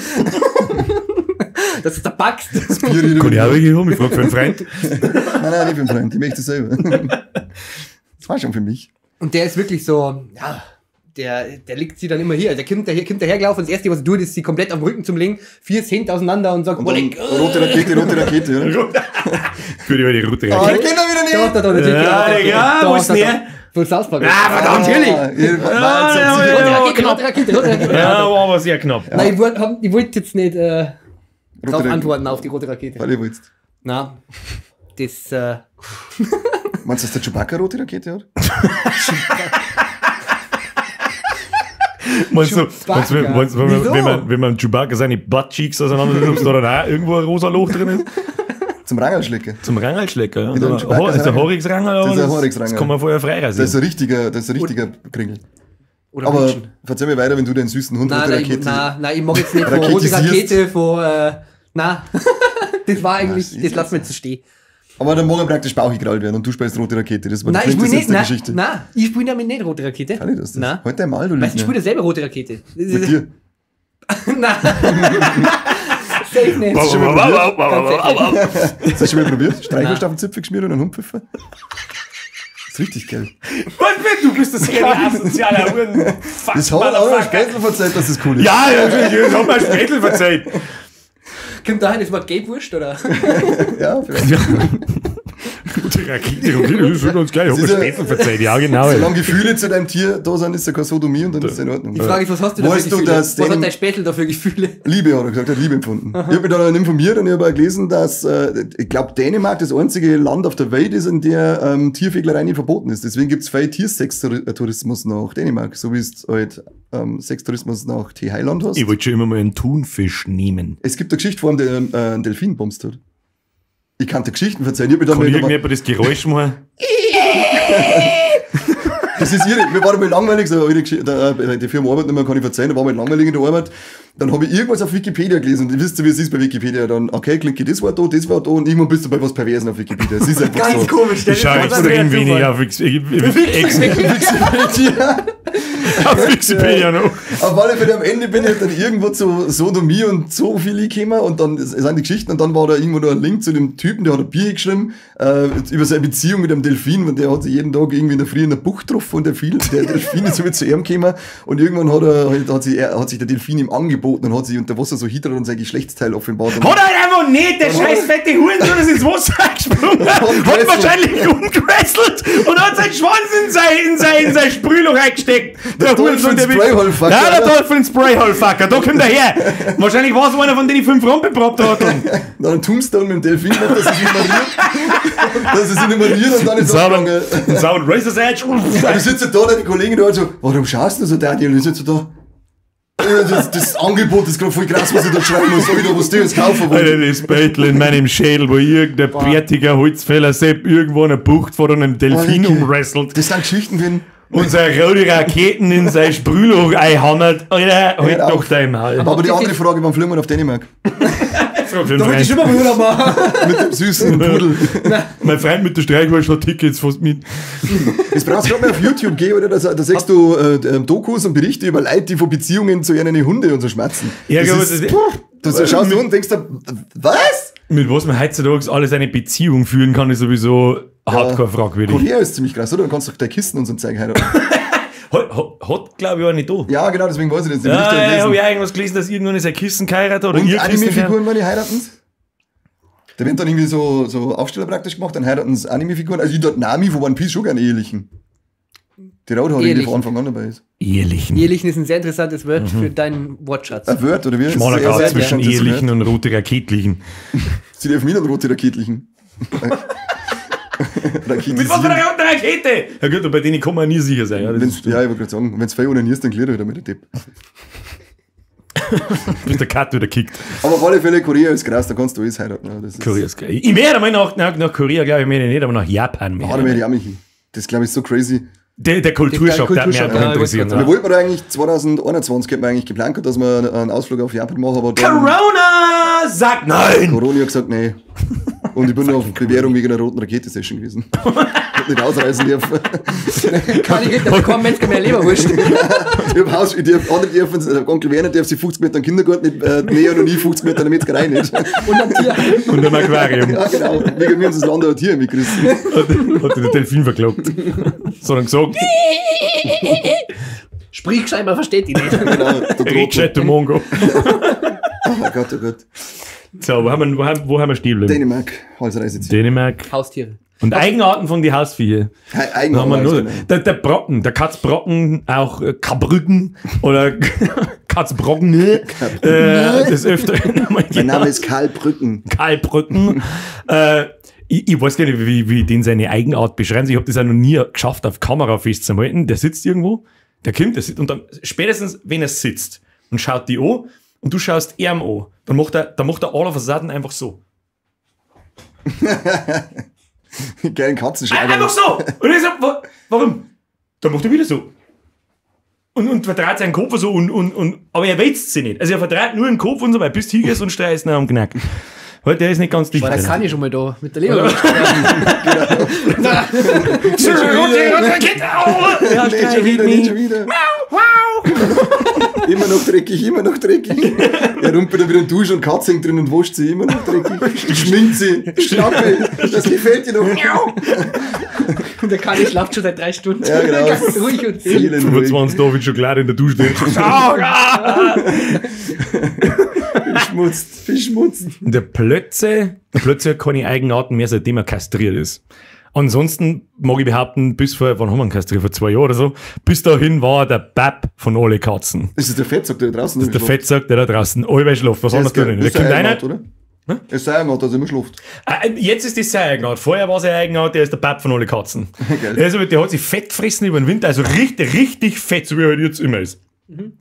Dass du da packst. Das Bier Kann ich auch welche haben? Ich frag für einen Freund. Nein, nein, nicht für einen Freund. Ich möchte es selber. Das war schon für mich. Und der ist wirklich so, ja, der liegt sie dann immer hier. Der kommt dahergelaufen und das Erste, was er tut, ist sie komplett auf dem Rücken zum Legen, 4 Cent auseinander und sagt, und dann, rote Rakete, rote Rakete, oder? Für die rote Rakete. Oh, die Kinder wieder nicht! Da, natürlich. Ja, wo ist denn her? Von South Park. Ah, verdammt, natürlich! Rote Rakete, rote Rakete. Ja, war aber sehr knapp. Nein, ich wollte jetzt nicht drauf antworten auf die rote Rakete. Weil ihr wollt. Na, das... Meinst du, dass der Chewbacca rote Rakete hat? Meinst du, wenn man Chewbacca seine Buttcheeks auseinander nimmt, da dann auch irgendwo ein rosa Loch drin ist? Zum Rangelschlecker. Zum Rangelschlecker, ja. Das ist der Horixrangel, das ist der Horixrangel. Das kann man vorher freirasieren. Das ist ein richtiger Kringel. Oder aber Menschen. Verzeih mir weiter, wenn du den süßen Hund nein, rote Rakete... Nein, ich mag jetzt nicht von rote Rakete, von... nein, das war eigentlich... Das lassen wir jetzt so stehen. Aber dann morgen praktisch bauchig gerollt werden und du spielst rote Rakete. Das war die nein, ich Quintessenz nicht, der Geschichte. Nein, ich spiele damit nicht rote Rakete. Kann ich das? Nein. Heute einmal, du Weißt du, ich spiele selber rote Rakete. Mit dir? Nein. Safe nicht. Hast du schon mal probiert? Hast du schon mal probiert? Streichwurst auf den Zipfel geschmiert und einen Hund pfiffen? Das ist richtig geil. Was bist du? Du bist das asozialer Huren. Das hat auch noch Spätzle verzeiht, dass das cool ist. Ja, natürlich. Das hat mir Spätzle verzeiht. Kommt daher das Wort Gelbwurst, oder? Ja, vielleicht. Gute Rakete, das ist schon ganz geil. Ich hab mir Spätzle verzeiht, ja, genau. Solange Gefühle zu deinem Tier da sind, ist ja keine Sodomie und dann ist es in Ordnung. Die Frage ist, was hast du da für Gefühle? Was hat dein Spätzle da für Gefühle? Liebe, hat er gesagt, er hat Liebe empfunden. Ich habe mich dann informiert und ich habe auch gelesen, dass, ich glaube, Dänemark das einzige Land auf der Welt ist, in der Tierfeglerei nicht verboten ist. Deswegen gibt's viel Tiersextourismus nach Dänemark, so wie es halt Sextourismus nach Thailand hast. Ich wollte schon immer mal einen Thunfisch nehmen. Es gibt eine Geschichte, vor allem, der einen Delfin bumst hat. Ich kann dir Geschichten verzeihen. Ich hab mich dann kann irgendjemand das Geräusch machen? Das ist irre. Mir war mal langweilig, so eine Geschichte, die Firma arbeitet nicht mehr, kann ich verzeihen, da war mal langweilig in der Arbeit. Dann habe ich irgendwas auf Wikipedia gelesen und ihr wisst ja, wie es ist bei Wikipedia. Dann, okay, klicke das Wort da, das Wort da und irgendwann bist du bei was Perversen auf Wikipedia. Das ist einfach ganz so. Komisch. Ich schaue extrem wenig auf Wikipedia. Auf Wikipedia noch. Auf alle Fälle, am Ende bin ich dann irgendwo zu Sodomie und Zoophilie gekommen und dann sind die Geschichten und dann war da irgendwo noch ein Link zu dem Typen, der hat ein Bier geschrieben, über seine Beziehung mit einem Delfin und der hat sich jeden Tag irgendwie in der Früh in der Bucht getroffen und der Delfin ist so mit zu ihm gekommen und irgendwann hat sich der Delfin ihm angeboten und hat sich unter Wasser so hydrat und sein Geschlechtsteil offenbart. Hat er halt einfach nicht, der scheiß fette Hurensohn ist ins Wasser gesprungen, hat wahrscheinlich umgerasselt und hat seinen Schwanz in sein Sprühloch eingesteckt. Der Hurensohn, der Sprayhole-Fucker. Ja, der Dolphin Sprayhole-Fucker, da kommt er her. Wahrscheinlich war es einer, von denen ich 5 rumgeprobt hat. Dann ein Tombstone mit dem Delfin gemacht, dass er sich ignoriert. Dass er sich ignoriert und dann ist er abgegangen. Sound Razor's Edge. Du sitzt da, deine Kollegen da so, warum schaust du so, Daniel? Du sitzt da. Das Angebot ist gerade voll krass, was ich da schreiben muss. Soll ich da was dir jetzt kaufen wollte? Alter, das Beitel in meinem Schädel, wo irgendein bärtiger Holzfäller Sepp irgendwo in der Bucht vor einem Delfin umwrestelt. Das sind Geschichten, wenn und seine rote Raketen in sein Sprühloch einhammert. Alter, halt doch dein Maul. Aber die andere Frage, wann fliegen wir auf Dänemark? Da wollte ich schon mal Urlaub machen. Mit dem süßen Pudel. Mein Freund mit der Streichwurst hat Tickets fast mit. Das brauchst du gerade mal auf YouTube gehen, oder? Da siehst du Dokus und Berichte über Leute, die von Beziehungen zu ihren Hunden und so schmerzen. Ja, das ist, das schaust du und denkst dir, was? Mit was man heutzutage alles eine Beziehung führen kann, ist sowieso hardcore fragwürdig. Korea ist ziemlich krass, oder? Du kannst doch deine Kisten und so ein Zeug heiraten. Hat, glaube ich, auch nicht da. Ja, genau, deswegen weiß ich das nicht. Ja, ich habe ja irgendwas gelesen, dass irgendwann ist ein Kissen geheiratet oder und ihr Anime-Figuren, wenn die heiraten. Da werden dann irgendwie so Aufsteller praktisch gemacht, dann heiraten sie Anime-Figuren. Also ich dort Nami von One Piece schon gerne ehelichen. Die Rothaarige, die von Anfang an dabei ist. Ehelichen. Ehelichen ist ein sehr interessantes Wort für deinen Wortschatz. Ein Wort, oder wie? Schmaler Grad zwischen ehelichen und rote Raketlichen. Sie dürfen wieder rote Raketlichen. Mit was für einer roten Rakete? Ja gut, und bei denen kann man nie sicher sein. Ja, ja, ich wollte gerade sagen, wenn es fein onanierst, dann klärt er wieder mit dem Tipp. Bis der Cut wieder kickt. Aber auf alle Fälle, Korea ist krass, da kannst du alles heiraten. Ja, das ist Korea ist geil. Ich werde mal nach Korea, glaube ich, mehr nicht, aber nach Japan mehr. Ah, da werde ich auch mich hin. Das glaube ich so crazy. Der Kulturschock, der hat mich einfach interessiert. Wir wollten da eigentlich 2021 hätten wir eigentlich geplant, dass wir einen Ausflug auf Japan machen, aber dann Corona sagt nein! Corona hat gesagt, nee. Und ich bin noch auf Bewährung wegen einer roten Rakete-Session gewesen. Hab nicht ausreißen dürfen. Kann ich nicht, da bekommt Mensch mehr Leberwurst. Ich hab Haus, ich darf, andere dürfen, Onkel Werner darf sich 50 Meter im Kindergarten nicht näher und ich 50 Meter in der Metzgerei nicht. Und am Tier. Und am Aquarium. Ja, genau. Wegen mir haben sie das Land ein Tier mitgerissen. Hat der Delfin verklagt. Sondern gesagt, Sprich scheinbar versteht die nicht. Genau, der red gescheit, du Mongo. Oh Gott, oh Gott. So, wo haben wir stehen geblieben? Dänemark, Halsreise. Dänemark. Haustiere. Und Eigenarten von die Hausviecher. Eigenarten. Nur, der Brocken, der Katzbrocken, auch Kabrücken oder Katzbrocken. Das öfter. Mein Name ist Karl Brücken. Karl Brücken. Ich weiß gar nicht, wie den seine Eigenart beschreiben. Ich habe das auch noch nie geschafft, auf Kamera festzuhalten. Der sitzt irgendwo, der kommt, der sitzt, und dann spätestens, wenn er sitzt und schaut die an und du schaust ihm an, dann macht er all of a sudden einfach so. Geilen Katzenschlag. Einfach so! Und ich so, warum? Dann macht er wieder so. Und verdreht seinen Kopf so und aber er wetzt sie nicht. Also er verdreht nur den Kopf und so weiter, bis du hingehst und streist ihn am Knack. Heute, der ist nicht ganz dicht. Da kann ich schon mal da mit der Leberwurst. Genau. Nicht schon wieder. Immer noch dreckig, immer noch dreckig. Er rumpelt dann wieder in die Dusche und Katze hängt drin und wascht sie, immer noch dreckig. Schminkt sie, Schnappe, das gefällt dir noch. Und der Kani schlaft schon seit 3 Stunden. Ja, genau. Ganz ruhig und selig. 25 David Schokolade in der Dusche. Verschmutzt, verschmutzt. Und der Plötze hat keine Eigenarten mehr, seitdem er kastriert ist. Ansonsten mag ich behaupten, bis vor, wann haben wir ihn kastriert? Vor 2 Jahren oder so. Bis dahin war er der Bab von alle Katzen. Das ist der Fettsack, der da draußen Das ist der Fettsack, der da draußen allweil schläft. Was anderes tut er nicht. Das Der ist kommt eine einer. Eigenart, oder? Hm? Das ist seine Eigenart, dass er immer schläft. Jetzt ist das seine Eigenart. Vorher war seine Eigenart, der ist der Bab von alle Katzen. Geil. Der hat sich fett gefressen über den Winter, also richtig, richtig fett, so wie er halt jetzt immer ist. Mhm.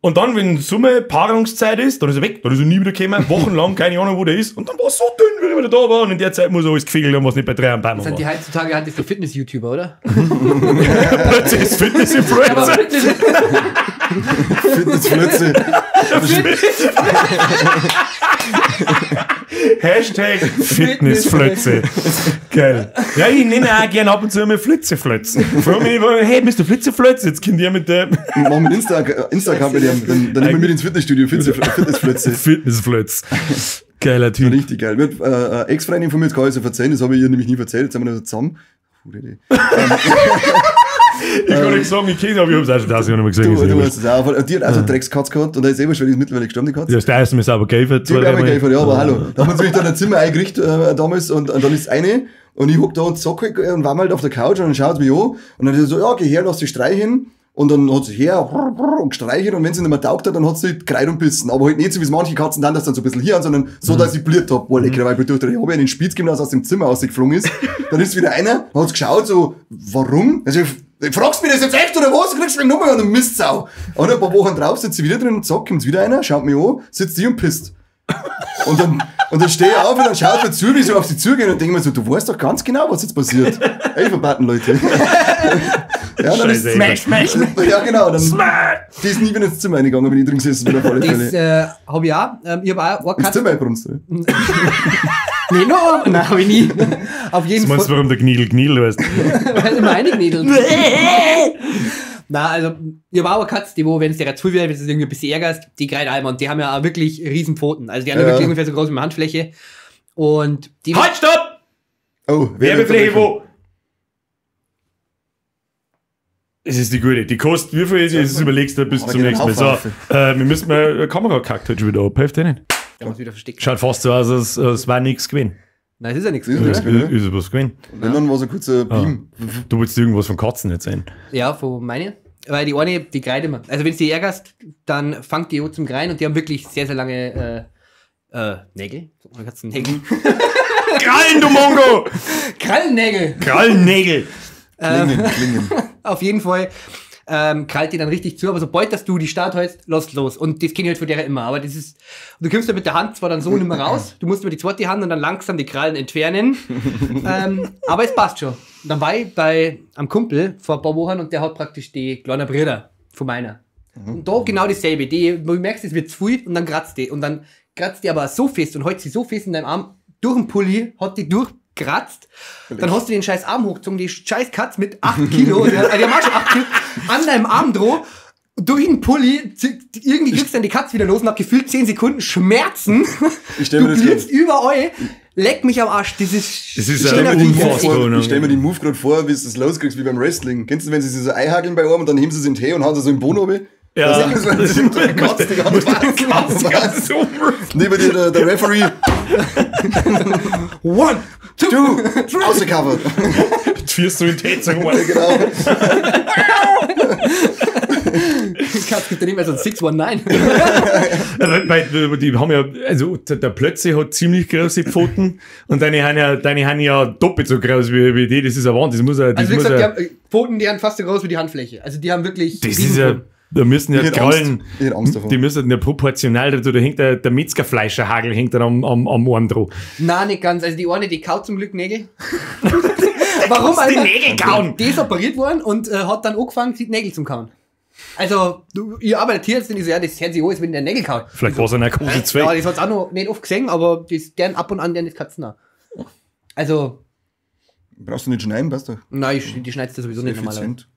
Und dann, wenn Summe Paarungszeit ist, dann ist er weg, dann ist er nie wieder gekommen, wochenlang, keine Ahnung, wo der ist. Und dann war es so dünn, wie er wieder da war. Und in der Zeit muss er alles gefegelt haben, was nicht bei 3 am Baum war. Sind die heutzutage halt so Fitness-YouTuber, oder? Plötzlich ist Fitness-Influencer. Fitness-Flötze. Hashtag Fitnessflötze. Geil. Ja, ich nenne auch gerne ab und zu immer Flitzeflötzen. Frag mich, hey, bist du Flitzeflötze? Jetzt kommt ihr mit dem. Machen wir Insta-Account mit dem. Dann nehmen wir mit ins Fitnessstudio. Fitnessflötze. Fitnessflötz. Geiler Typ. Richtig geil. Mit Ex-Freundin von mir, jetzt kann ich es ja verzeihen, das habe ich ihr nämlich nie verzählt, jetzt sind wir noch zusammen. Ich kann nicht sagen, ich kenne es, aber ich habe es auch schon 1000 Jahre nicht mehr gesehen. Du hast es auch. Die hat auch so eine Dreckskatze gehabt und da ist eh schon, die ist mittlerweile gestorben, die Katze. Ja, der ist mir sauber geifert. Die ist auch geifert, ja, aber hallo. Da haben wir uns nämlich dann ein Zimmer eingerichtet damals und dann ist eine und ich hock da und zocke und war mal halt auf der Couch und dann schaut sie mich an und dann ist sie so, ja, geh her, lass dich streicheln. Und dann hat sie her und gestreichelt und wenn sie nicht mehr taugt hat, dann hat sie gekreit und bissen. Aber halt nicht so, wie es manche Katzen dann, dass dann so ein bisschen hier an, sondern so, dass ich bliert hab. Boah, lecker, weil ich durch. Ich hab ihr einen Spitz gegeben, dass er aus dem Zimmer rausgeflogen ist. Dann ist wieder einer, hat geschaut, so, warum? Also, fragst du mich das jetzt echt oder was? Kriegst du mich nochmal an den Mistsau. Und ein paar Wochen drauf sitzt sie wieder drin und zack, kommt wieder einer, schaut mich an, sitzt die und pisst. Und dann stehe ich auf und dann schaut mir zu, wie ich so auf sie zugehe und denke mir so, du weißt doch ganz genau, was jetzt passiert. Ey, verbaten Leute. Ja, dann ist Smash, smash, smash. Ja, genau. Dann, Smash. Die ist nie wieder ins Zimmer reingegangen, wenn ich drin gesessen bin, auf alle Fälle. Das hab ich auch. Ich hab auch eine Ins Zimmer eingebrunst, oder? Nee, no, nein, hab ich nie. Auf jeden Fall. Meinst du, warum der Gnidel Gnidel heißt? Weil immer reingniedelt. Nein, also, ich habe auch eine Katze, die wo, wenn es dir zu wird, wenn es irgendwie ein bisschen ärgerst, die greift einmal und die haben ja auch wirklich riesen Pfoten. Also die haben ja wirklich ungefähr so groß wie eine Handfläche. Und die. Halt, stopp! Oh, Werbefläche wo? Es ist die gute. Die kostet, wie viel ist es? Das überlegst du bis zum nächsten Mal. So, wir müssen mal eine Kamera kackt heute schon wieder ab. Hilft dir nicht. Da muss wieder verstecken. Schaut fast so aus, als es war nichts gewesen. Nein, es ist ja nichts gewesen. Ist was gewesen. Wenn dann war so ein kurzer Beam. Du willst irgendwas von Katzen erzählen. Ja, von meine. Weil die eine, die kreit immer. Also wenn du die ärgerst, dann fangt die an zum Kreien und die haben wirklich sehr, sehr lange Nägel. Katzennägel. Krallen, du Mongo! Krallennägel! Krallennägel! Klingen. Auf jeden Fall krallt die dann richtig zu, aber sobald dass du die Start hältst, lass los. Und das kenne ich halt von der immer. Aber das ist, du kommst da mit der Hand zwar dann so nicht mehr raus, du musst über die zweite Hand und dann langsam die Krallen entfernen. Aber es passt schon. Und dann war ich bei einem Kumpel vor ein paar Wochen und der hat praktisch die kleine Brüder von meiner. Mhm. Und da genau dasselbe. Die, du merkst, es wird zu viel und dann kratzt die. Und dann kratzt die aber so fest und hält sie so fest in deinem Arm. durch den Pulli, hat die durchgekratzt. Dann hast du den scheiß Arm hochgezogen, die scheiß Katz mit 8 Kilo, die haben auch schon 8 Kilo, an deinem Arm droh, durch den Pulli, irgendwie kriegst du dann die Katze wieder los und nach gefühlt 10 Sekunden Schmerzen. Ich stell mir du blitzt überall. Leck mich am Arsch. Das ist, Das ist Ich stell ja mir den unfassbar. Move vor, ich stell mir den Move gerade vor, wie du das loskriegst, wie beim Wrestling. Kennst du, wenn sie sich so einhakeln bei Arm und dann heben sie sich in den Tee und hauen sie so im Boden runter? Ja. Das ist so, die Katze, die ganze Katze Neben dir der Referee. 1, 2, 2, ausgecovered. Jetzt führst du in den Tee zu. Genau. Katz gibt ja nicht mehr so ein 619. Weil die haben ja, also der Plötze hat ziemlich große Pfoten und deine haben ja doppelt so groß wie die, das ist ein Wahnsinn. Das muss ja, das Also wie muss gesagt, ja, die haben Pfoten, die haben fast so groß wie die Handfläche. Also die haben wirklich. das ist ja, da müssen ja Ich hätte Krallen, Angst. Ich hätte Angst davor. die müssen ja proportional dazu, da hängt der Metzgerfleischerhagel hängt dann am Arm dran. Nein, nicht ganz. Also die eine, die kaut zum Glück Nägel. Warum? Die Nägel kauen. Die ist operiert worden und hat dann angefangen, sich Nägel zum Kauen. Also, ich arbeite Tierärztin, ich so, ja, das hört sich an, als wenn der Nägel kaut. Vielleicht war es eine Narkose 2. Ja, das hat's auch noch nicht oft gesehen, aber das deren ab und an deren ist Katzen auch. Also, Brauchst du nicht schneiden, passt doch. nein, die schneidest du sowieso nicht normalerweise. Effizient.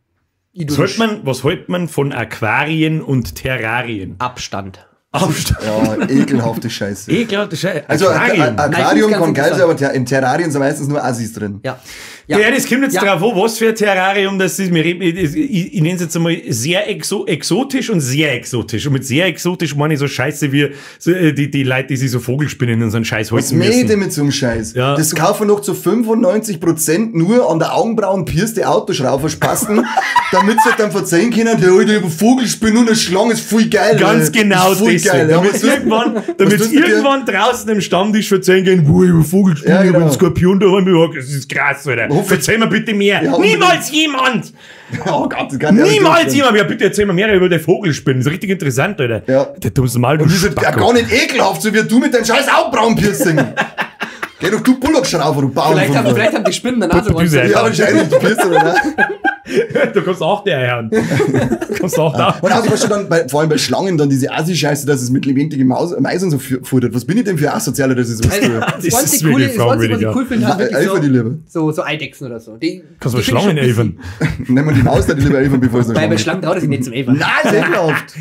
Ich tu Was hält man von Aquarien und Terrarien? Abstand. Abstand. Ja, ekelhafte Scheiße. Ekelhafte Scheiße. Also Aquarium. Aquarium Nein, kann geil sein, ganz aber in Terrarien sind meistens nur Assis drin. Ja. Ja, das kommt jetzt Ja. drauf an, was für ein Terrarium das ist. Ich nenne es jetzt einmal sehr exotisch und sehr exotisch. Und mit sehr exotisch meine ich so Scheiße wie so, die Leute, die sich so Vogelspinnen und so einen Scheiß Was halten mäht müssen. ihr mit so einem Scheiß? Ja. Das kaufen noch zu 95% nur an der Augenbrauen pierste Autoschrauber-Spasten, damit sie dann verzeihen können, der alte Vogelspinne und eine Schlange ist voll geil. Ganz Alter. genau ist voll deswegen. geil. Ja, Damit was tust- damit tust du dir? irgendwann draußen im Stammtisch verzeihen gehen, wo ich Vogelspinne, Ja, ich hab genau. einen Skorpion daheim, ja, das ist krass, Alter. Verzeih mir bitte mehr. Ja, unbedingt. Niemals jemand! Oh Gott, das kann ich Niemals nicht. jemand! Ja, bitte erzähl mir mehr über die Vogelspinnen. Das ist richtig interessant, Alter. Ja. Der dummste Mal, du Und das ist ja Spacko. gar nicht ekelhaft, so wie du mit deinem scheiß Augenbrauenpiercing. Geh doch du Bullockschrauber, du Bauern. Vielleicht haben die Spinnen danach so Düse, Ja, wahrscheinlich, du Piercing, oder? Du kommst auch der Herrn. Du kommst auch da. Und außerdem schon dann, vor allem bei Schlangen, dann diese Assi-Scheiße, dass es mit lebendigen Meisen so futtert. Was bin ich denn für Asozialer, dass ich sowas Also, tue? das Das ist einzige Coole, wirklich das Einzige, was fragwürdig, ich cool finde, sind Elfer die wirklich Liebe. so Eidechsen oder so. Die, Kannst du die finde ich Schlangen schon elfern? Nehmen wir die Maus da die lieber elfern, bevor es noch Weil bei Schlangen Schlangen traut er sich nicht zum Elfern. Nein, ist ekelhaft.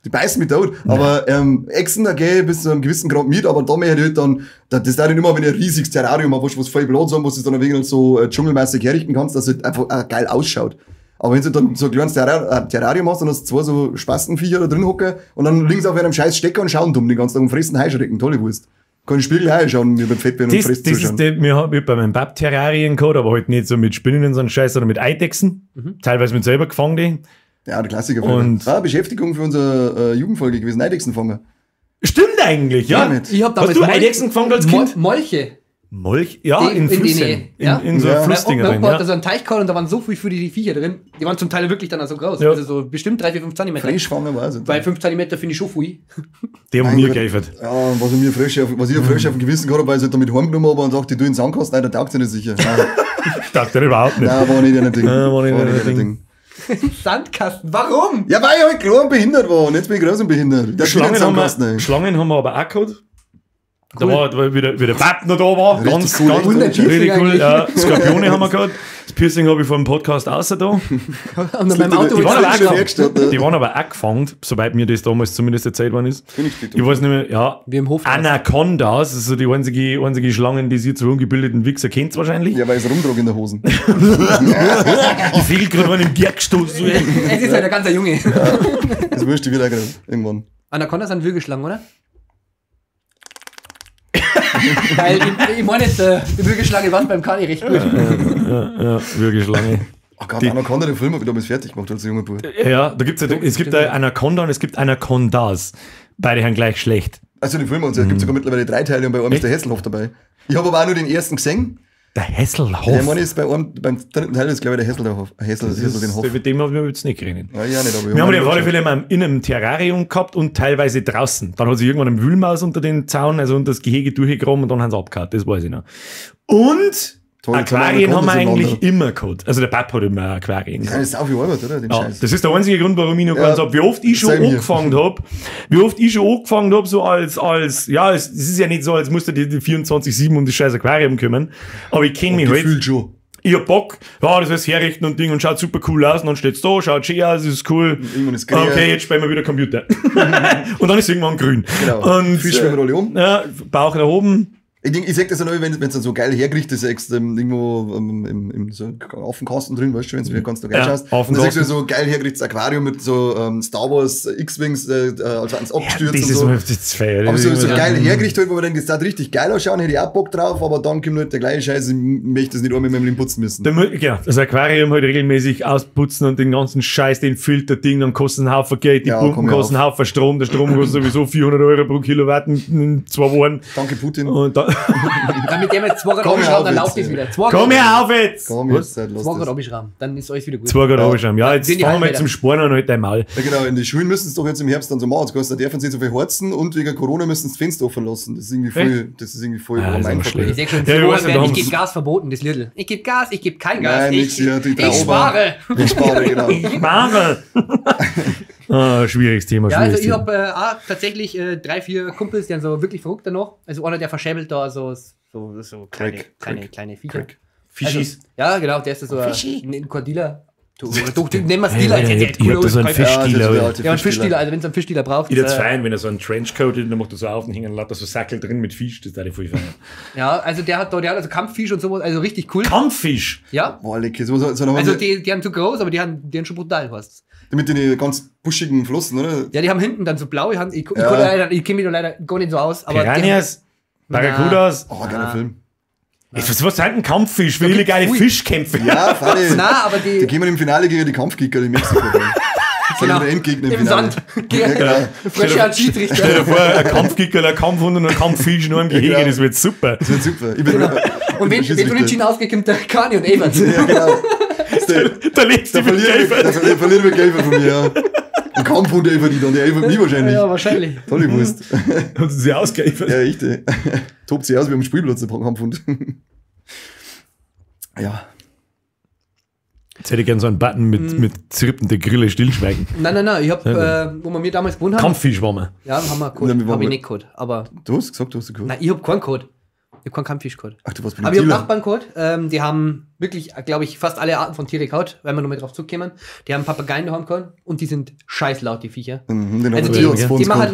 Die beißen mich tot. Aber Echsen, da gehe ich bis zu einem gewissen Grad mit, aber da möchte ich halt dann, das darf ich nicht mehr, wenn ich ein riesiges Terrarium habe, was voll Platz haben, was du dann ein wenig so dschungelmäßig herrichten kannst, dass es halt einfach auch geil ausschaut. Aber wenn du dann so ein kleines Terrarium hast, dann hast du zwei so Spastenviecher da drin hocken und dann liegen sie auf einem scheiß Stecker und schauen dumm den ganzen Tag und fressen Heuschrecken. Tolle Wurst. Kann ich Spiegel schauen, mir beim Fettwerden und Das, fressen das ist zuschauen. der, wir haben bei meinem Bab Terrarien gehabt, aber halt nicht so mit Spinnen und so einem Scheiß, sondern mit Eidechsen. Teilweise mit selber gefangen, die. Ja, der Klassiker. Und- War Beschäftigung für unsere Jugendfolge gewesen, Eidechsenfanger. Stimmt eigentlich, ja. Damit. Ich hab damals Hast du Molch- Eidechsen gefangen als Kind? Molche. Molch? Ja, Die- in in die Flüssen. Nähe, ja. In so Ja. Flussdinger Mein drin, Opa hat da ja. so einen Teich gehabt und da waren so viel für die Viecher drin. Die waren zum Teil wirklich dann auch so groß. Ja. Also so bestimmt 3, 4, 5 Zentimeter. Frischfanger war es. Bei 5 Zentimeter finde ich schon viel. Die haben Mein mir Gott. geifert. Ja, und was ich mir frisch auf, was ich frisch auf dem Gewissen gehabt habe, weil ich halt damit heimgenommen habe und dachte, du in den Sandkasten, nein, da taugt sie nicht sicher. Nein, Taugt er überhaupt nicht. nein, war nicht ein Ding. Nein, war nicht ein Ding. Sandkasten. Warum? Ja, weil ich halt klein und behindert war und jetzt bin ich groß und behindert. Das Schlangen haben, wir, Sandkasten. Schlangen haben wir aber auch gehabt. Da war, wie der Bab noch da war. Richtig Ganz, cool, ganz echt. richtig cool. Eigentlich. Ja, Skorpione haben wir gehabt. Das Piercing habe ich vor dem Podcast außer da. Und in meinem Auto Die waren, aber schon auch, hergestellt, ne? die waren aber auch gefangen, soweit mir das damals zumindest erzählt worden ist. Königspython. Ich weiß nicht mehr, ja. Wie im Hof. Anacondas, das ist so die einzige Schlangen, die sie zu ungebildeten Wichser kennt wahrscheinlich. Ja, weil ich rumtrage in der Hosen. Die fehlt gerade an den Berg gestoßen. Es ist halt ein ganzer Junge. Das wünschte ich wieder gerade irgendwann. Anacondas sind Würgeschlangen, oder? Weil ich meine jetzt, die Würgeschlange war beim Kani recht gut. Ja, Würgeschlange. Ach Gott, Anaconda, den Film habe ich damals fertig gemacht als junger Bub. Ja, da gibt's ja, es gibt da Anaconda und es gibt Anacondas. Beide haben gleich schlecht. Also den Film, und es gibt sogar mittlerweile 3 Teile und bei einem ist der Hasselhoff dabei. Ich habe aber auch nur den ersten gesehen. Der Hasselhoff. Der Mann ist bei einem, beim dritten Teil ist, glaube ich, der Hasselhoff. Hassel den Hoff. Mit dem haben wir jetzt nicht geredet. Ja, ich auch nicht, aber ich Wir hab haben die ihn auf alle angeschaut. Fälle immer in einem Terrarium gehabt und teilweise draußen. Dann hat sich irgendwann ein Wühlmaus unter den Zaun, also unter das Gehege durchgegraben und dann haben sie abgehauen. Das weiß ich noch. Und Toll, Aquarien haben wir eigentlich immer gehabt. Also der Papa hat immer Aquarien Ja, gehabt. das ist auch viel Arbeit, oder? Den Ja, Scheiß. das ist der einzige Grund, warum ich noch Ja, ganz hab. Wie oft ich schon same hier. angefangen hab, so als, ja, es ist ja nicht so, als musst du dir die 24/7 um das scheiß Aquarium kümmern. Aber ich kenn mich halt. Gefühlt schon. Ich hab Bock, ja, das ist herrichten und Ding und schaut super cool aus und dann steht's da, schaut schön aus, ist cool. Irgendwann ist grün. Okay, jetzt spielen wir wieder Computer. Und dann ist irgendwann grün. Genau. Und, Fisch schwimmen alle um. Ja, Bauch nach oben. Ich denk, ich sag das ja noch, wenn es dann so geil hergerichtet ist, extra irgendwo im so Affenkasten drin, weißt du, wenn es mir ganz noch geil Ja, schaust. Und dann sagst du so geil hergerichtetes Aquarium mit so Star Wars X-Wings, also ans abgestürzt Das und ist so. mir das ist fair. Aber so geil hergerichtet halt, wo man denkt, das darf richtig geil ausschauen, hätte ich auch Bock drauf, aber dann kommt halt der gleiche Scheiß, ich möchte das nicht einmal mit meinem Leben putzen müssen. Da genau, das Aquarium halt regelmäßig ausputzen und den ganzen Scheiß, den Filterding, dann kostet ein Haufen Geld, die Ja, komm Pumpen mir kosten einen Haufen Strom, der Strom kostet sowieso 400 Euro pro Kilowatt in 2 Wochen. Danke Putin. Und dann, Damit der mit 2 Grad Komm abschrauben, dann auf läuft jetzt, es wieder. 2 komm her auf jetzt! Komm jetzt, halt, lass 2 Grad das. abschrauben, dann ist alles wieder gut. 2 Grad abschrauben. Ja, jetzt Sind die fangen wir Halbmeter. zum Sparen an halt dein Maul. Ja, genau, in die Schulen müssen es doch jetzt im Herbst dann so machen. Jetzt kostet der dürfen sie nicht so viel heizen und wegen Corona müssen sie das Fenster offen lassen. Das ist irgendwie voll, das ist irgendwie voll Ja, das ist aber schlecht. Ich seh schon, Ja, ich ja, weiß nicht, werden, da ich haben's- gebe Gas verboten, das Lidl. Ich gebe Gas, ich gebe kein Gas. Nein, nix hier, die ich drei spare. Ich spare, genau. Mare! Ah, schwieriges Thema, Ja, also schwieriges ich Thema. habe auch tatsächlich 3, 4 Kumpels, die sind so wirklich verrückt danach. Also einer, der verschäbelt da so kleine, Crack, kleine, Crack, kleine Viecher. Crack. Fischis. Also, ja, genau, der ist so ein Dealer. Doch, nennen wir es Hey, Dealer. Alter, jetzt ich hab da so einen Ja, das ist Fischdealer. der Alter. alte Ja, ein Fischdealer, also wenn es einen Fischdealer braucht. Ich würde fein, wenn er so einen Trenchcoat hat, dann macht er so auf und hängen lauter so Sackel drin mit Fisch, das ist voll fein. Ja, also der hat also Kampffisch und sowas, also richtig cool. Kampffisch! Ja. Boah, lecker. So, so, Also die haben zu groß, aber die haben schon brutal was. Mit den ganz buschigen Flossen, oder? Ja, die haben hinten dann so blaue Hand. Ich, Ja. ich kenne mich da leider gar nicht so aus. Aber Piranhas, Barracudas. Oh, geiler Film. Was sind denn Kampffisch? Für gibt's illegale viel. Fischkämpfe. Ja, freilich. Nein, aber die. Da gehen wir im Finale gegen die Kampfkicker in Mexiko. Das sind Genau. der Endgegner im Im Finale. Sand. Ja, genau. Frische als Schiedsrichter. Stell dir vor, ein Kampfkicker, ein Kampfhund und ein Kampffisch nur im Gehege, genau. das wird super. Das wird super. Ich bin Und wenn unentschieden ausgeht, kommt der Kani und Evans. Ja, genau. Da lebst du Da mit verlieren wir, Geld. da verlieren wir Geld von mir, ja. Ein Kampfhund der verdient und der elfert mich wahrscheinlich. Ja, wahrscheinlich. Tolle Wurst. Haben sie sich ausgeifert. Ja, echt, ey. Tobt sich aus wie am Spielplatz, der Kampfhund. Ja. Jetzt hätte ich gern so einen Button mit zirpender Grille stillschweigen. Nein, nein, nein. Ich hab, wo wir mir damals gewohnt haben. Kampffisch waren wir. Ja, haben wir Code. Nein, wir waren Hab ich wir- nicht Code. Aber, Du hast gesagt, du hast einen Code. nein, ich hab keinen Code. Ich hab keinen Kampffisch-Code. Ach, du warst bei dem Aber ich hab Dealer. Nachbarn gehabt, die haben wirklich, glaube ich, fast alle Arten von Tiere gehabt, weil wir noch mal drauf zurückkommen. Die haben Papageien daheim gehabt und die sind scheißlaut, die Viecher. Mhm, den Also hat die, der Tierarzt vor die uns machen geholt.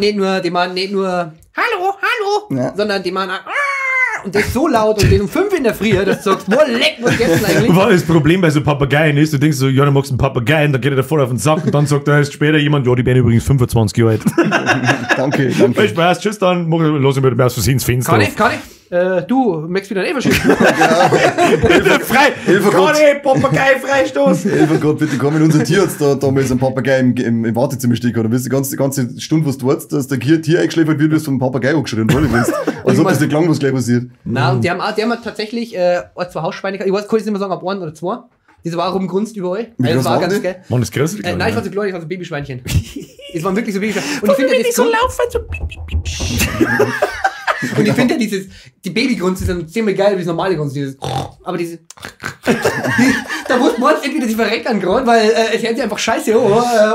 nicht nur, hallo, hallo, Ja. sondern die machen auch, "Ah!" und das ist so laut und das um 5 in der Früh, dass du sagst, wo leck, was gestern eigentlich? Was das Problem bei so Papageien ist, du denkst so, ja, du magst einen Papageien, dann geht er da voll auf den Sack und dann sagt er erst später jemand, ja, die werden übrigens 25 Jahre alt. Danke, Viel danke. Spaß, tschüss dann, lass ich mir aus Versehen ins Fenster. Kann ich, kann ich. Du, möchtest wieder einen Eva schießen? Frei! Hilfe Gott. Kann ich, Papagei freistoßen! Hilfe Gott, bitte komm in unser Tierarzt da damals ein Papagei im Wartezimmer stehen oder bist die ganze Stunde, was du wartest, dass der Tier eingeschläfert wird, wirst du vom Papagei angeschrien, oder? Als ob das nicht klang, was gleich passiert. Na, und die haben auch tatsächlich ein, zwei Hausschweine gehabt. Ich weiß, kann ich nicht mehr sagen, ob ein oder zwei. Die war rumgrunzt überall. Wie Also, groß das war waren ganz die? geil. Mann, das größte. Nein, ich war so klein, ich war so Babyschweinchen. Es waren wirklich so Babyschweinchen. Und ich finde ja das Grund- laufen, so piep, piep, piep. Und ich finde ja dieses, die Babygrunze sind ziemlich geil wie das normale Grunzen, dieses, aber diese, da muss man entweder sie verreckern gerade, weil es hört sich einfach scheiße an,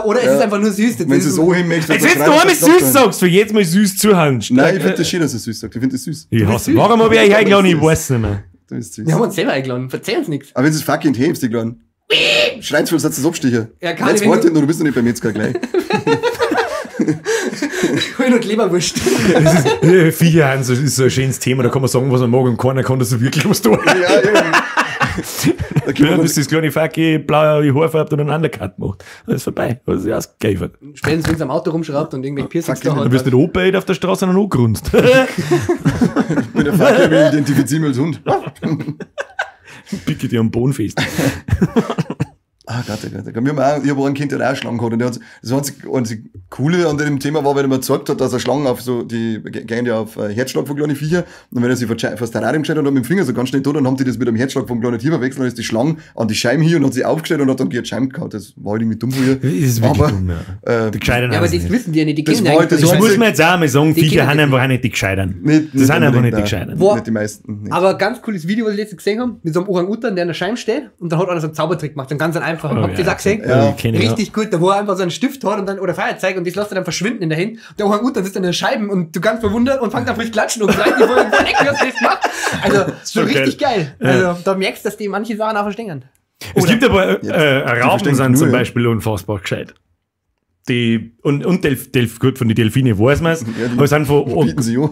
oder es ist einfach nur süß. Das Wenn ist sie so hin möchtest, Jetzt, wenn du einmal süß sagst, für jedes Mal süß zuhören. Nein, ich finde das schön, dass er süß sagt. Ich finde das süß. Ich hasse. Warum habe ich euch eingeladen? Ich weiß nicht mehr. Du bist süß. Wir haben uns selber eingeladen, verzeih uns nichts. Aber wenn es fucking hebst, die Kleinen. Schreit's voll, satz das Absticher. Ja, kann Jetzt ich, wenn warte nur, du bist noch nicht beim Metzger gleich. Grün und Leberwurst. Das ist, Viecher Hans, das ist so ein schönes Thema, da kann man sagen, was man mag und keiner kann das so wirklich was tun. Ja, eben. Da Ja, kommt bis das kleine Facki blaue Haarfarbe und einen Undercut macht. Das ist vorbei. Das ist ausgegeifert. Spätestens, wenn es am Auto rumschraubt und irgendwelche Piercings da Fuck, hat. Du bist nicht angebellt auf der Straße, sondern angerunzt. mit der Fackel, ich identifiziere mich als Hund. Picke dir am Boden fest. Ah Gott, oh Gott, oh Gott. Wir haben auch, ich habe ein Kind, der hat auch Schlangen gehabt. Und der hat, das einzige Coole an dem Thema war, weil er mir gezeigt hat, dass er Schlangen auf so, die gehen ja auf Herzschlag von kleinen Viecher. Und wenn er sich vor das Terrarium gestellt hat und mit dem Finger so ganz schnell tot, dann haben die das mit dem Herzschlag vom kleinen Tier verwechselt, dann ist die Schlange an die Scheibe hier und hat sie aufgestellt und hat dann die Scheibe gehauen. Das war halt irgendwie dumm von ihr. Das ist wirklich aber, dumm, ja. Die Gescheitern Ja, aber das wissen die ja nicht, die Das kennen war halt eigentlich das Das nicht. muss man jetzt auch mal sagen, Die Viecher kennen sind das einfach auch nicht die Gescheitern. Nicht, Das sind einfach nicht die nein. Gescheitern. Boah. Nicht die meisten. Nicht. Aber ganz cooles Video, was ich letztens gesehen habe, mit so einem Orang-Utan, der an der Scheibe steht und dann hat einer so einen Zaubertrick gemacht, einen ganz einfachen. Oh, Habt ihr ja. das auch gesehen? Ja. Kenn ich, ja. Richtig gut, da wo er einfach so einen Stift hat und dann, oder Feuerzeug und das lässt er dann verschwinden in der Hand. Der Orang-Utan sitzt an der Scheibe und du ganz verwundert und fängt an frisch klatschen und gleich die voll Ecken, was das macht. Also, so schon richtig geil. Also, da merkst du, dass die manche Sachen auch verstehen. Es gibt aber Raupen verstehen sind nur, zum ja. Beispiel unfassbar gescheit. Die, und Delf, gut, von den Delfine weiß man es, Ja, die aber sind von. bieten sie an.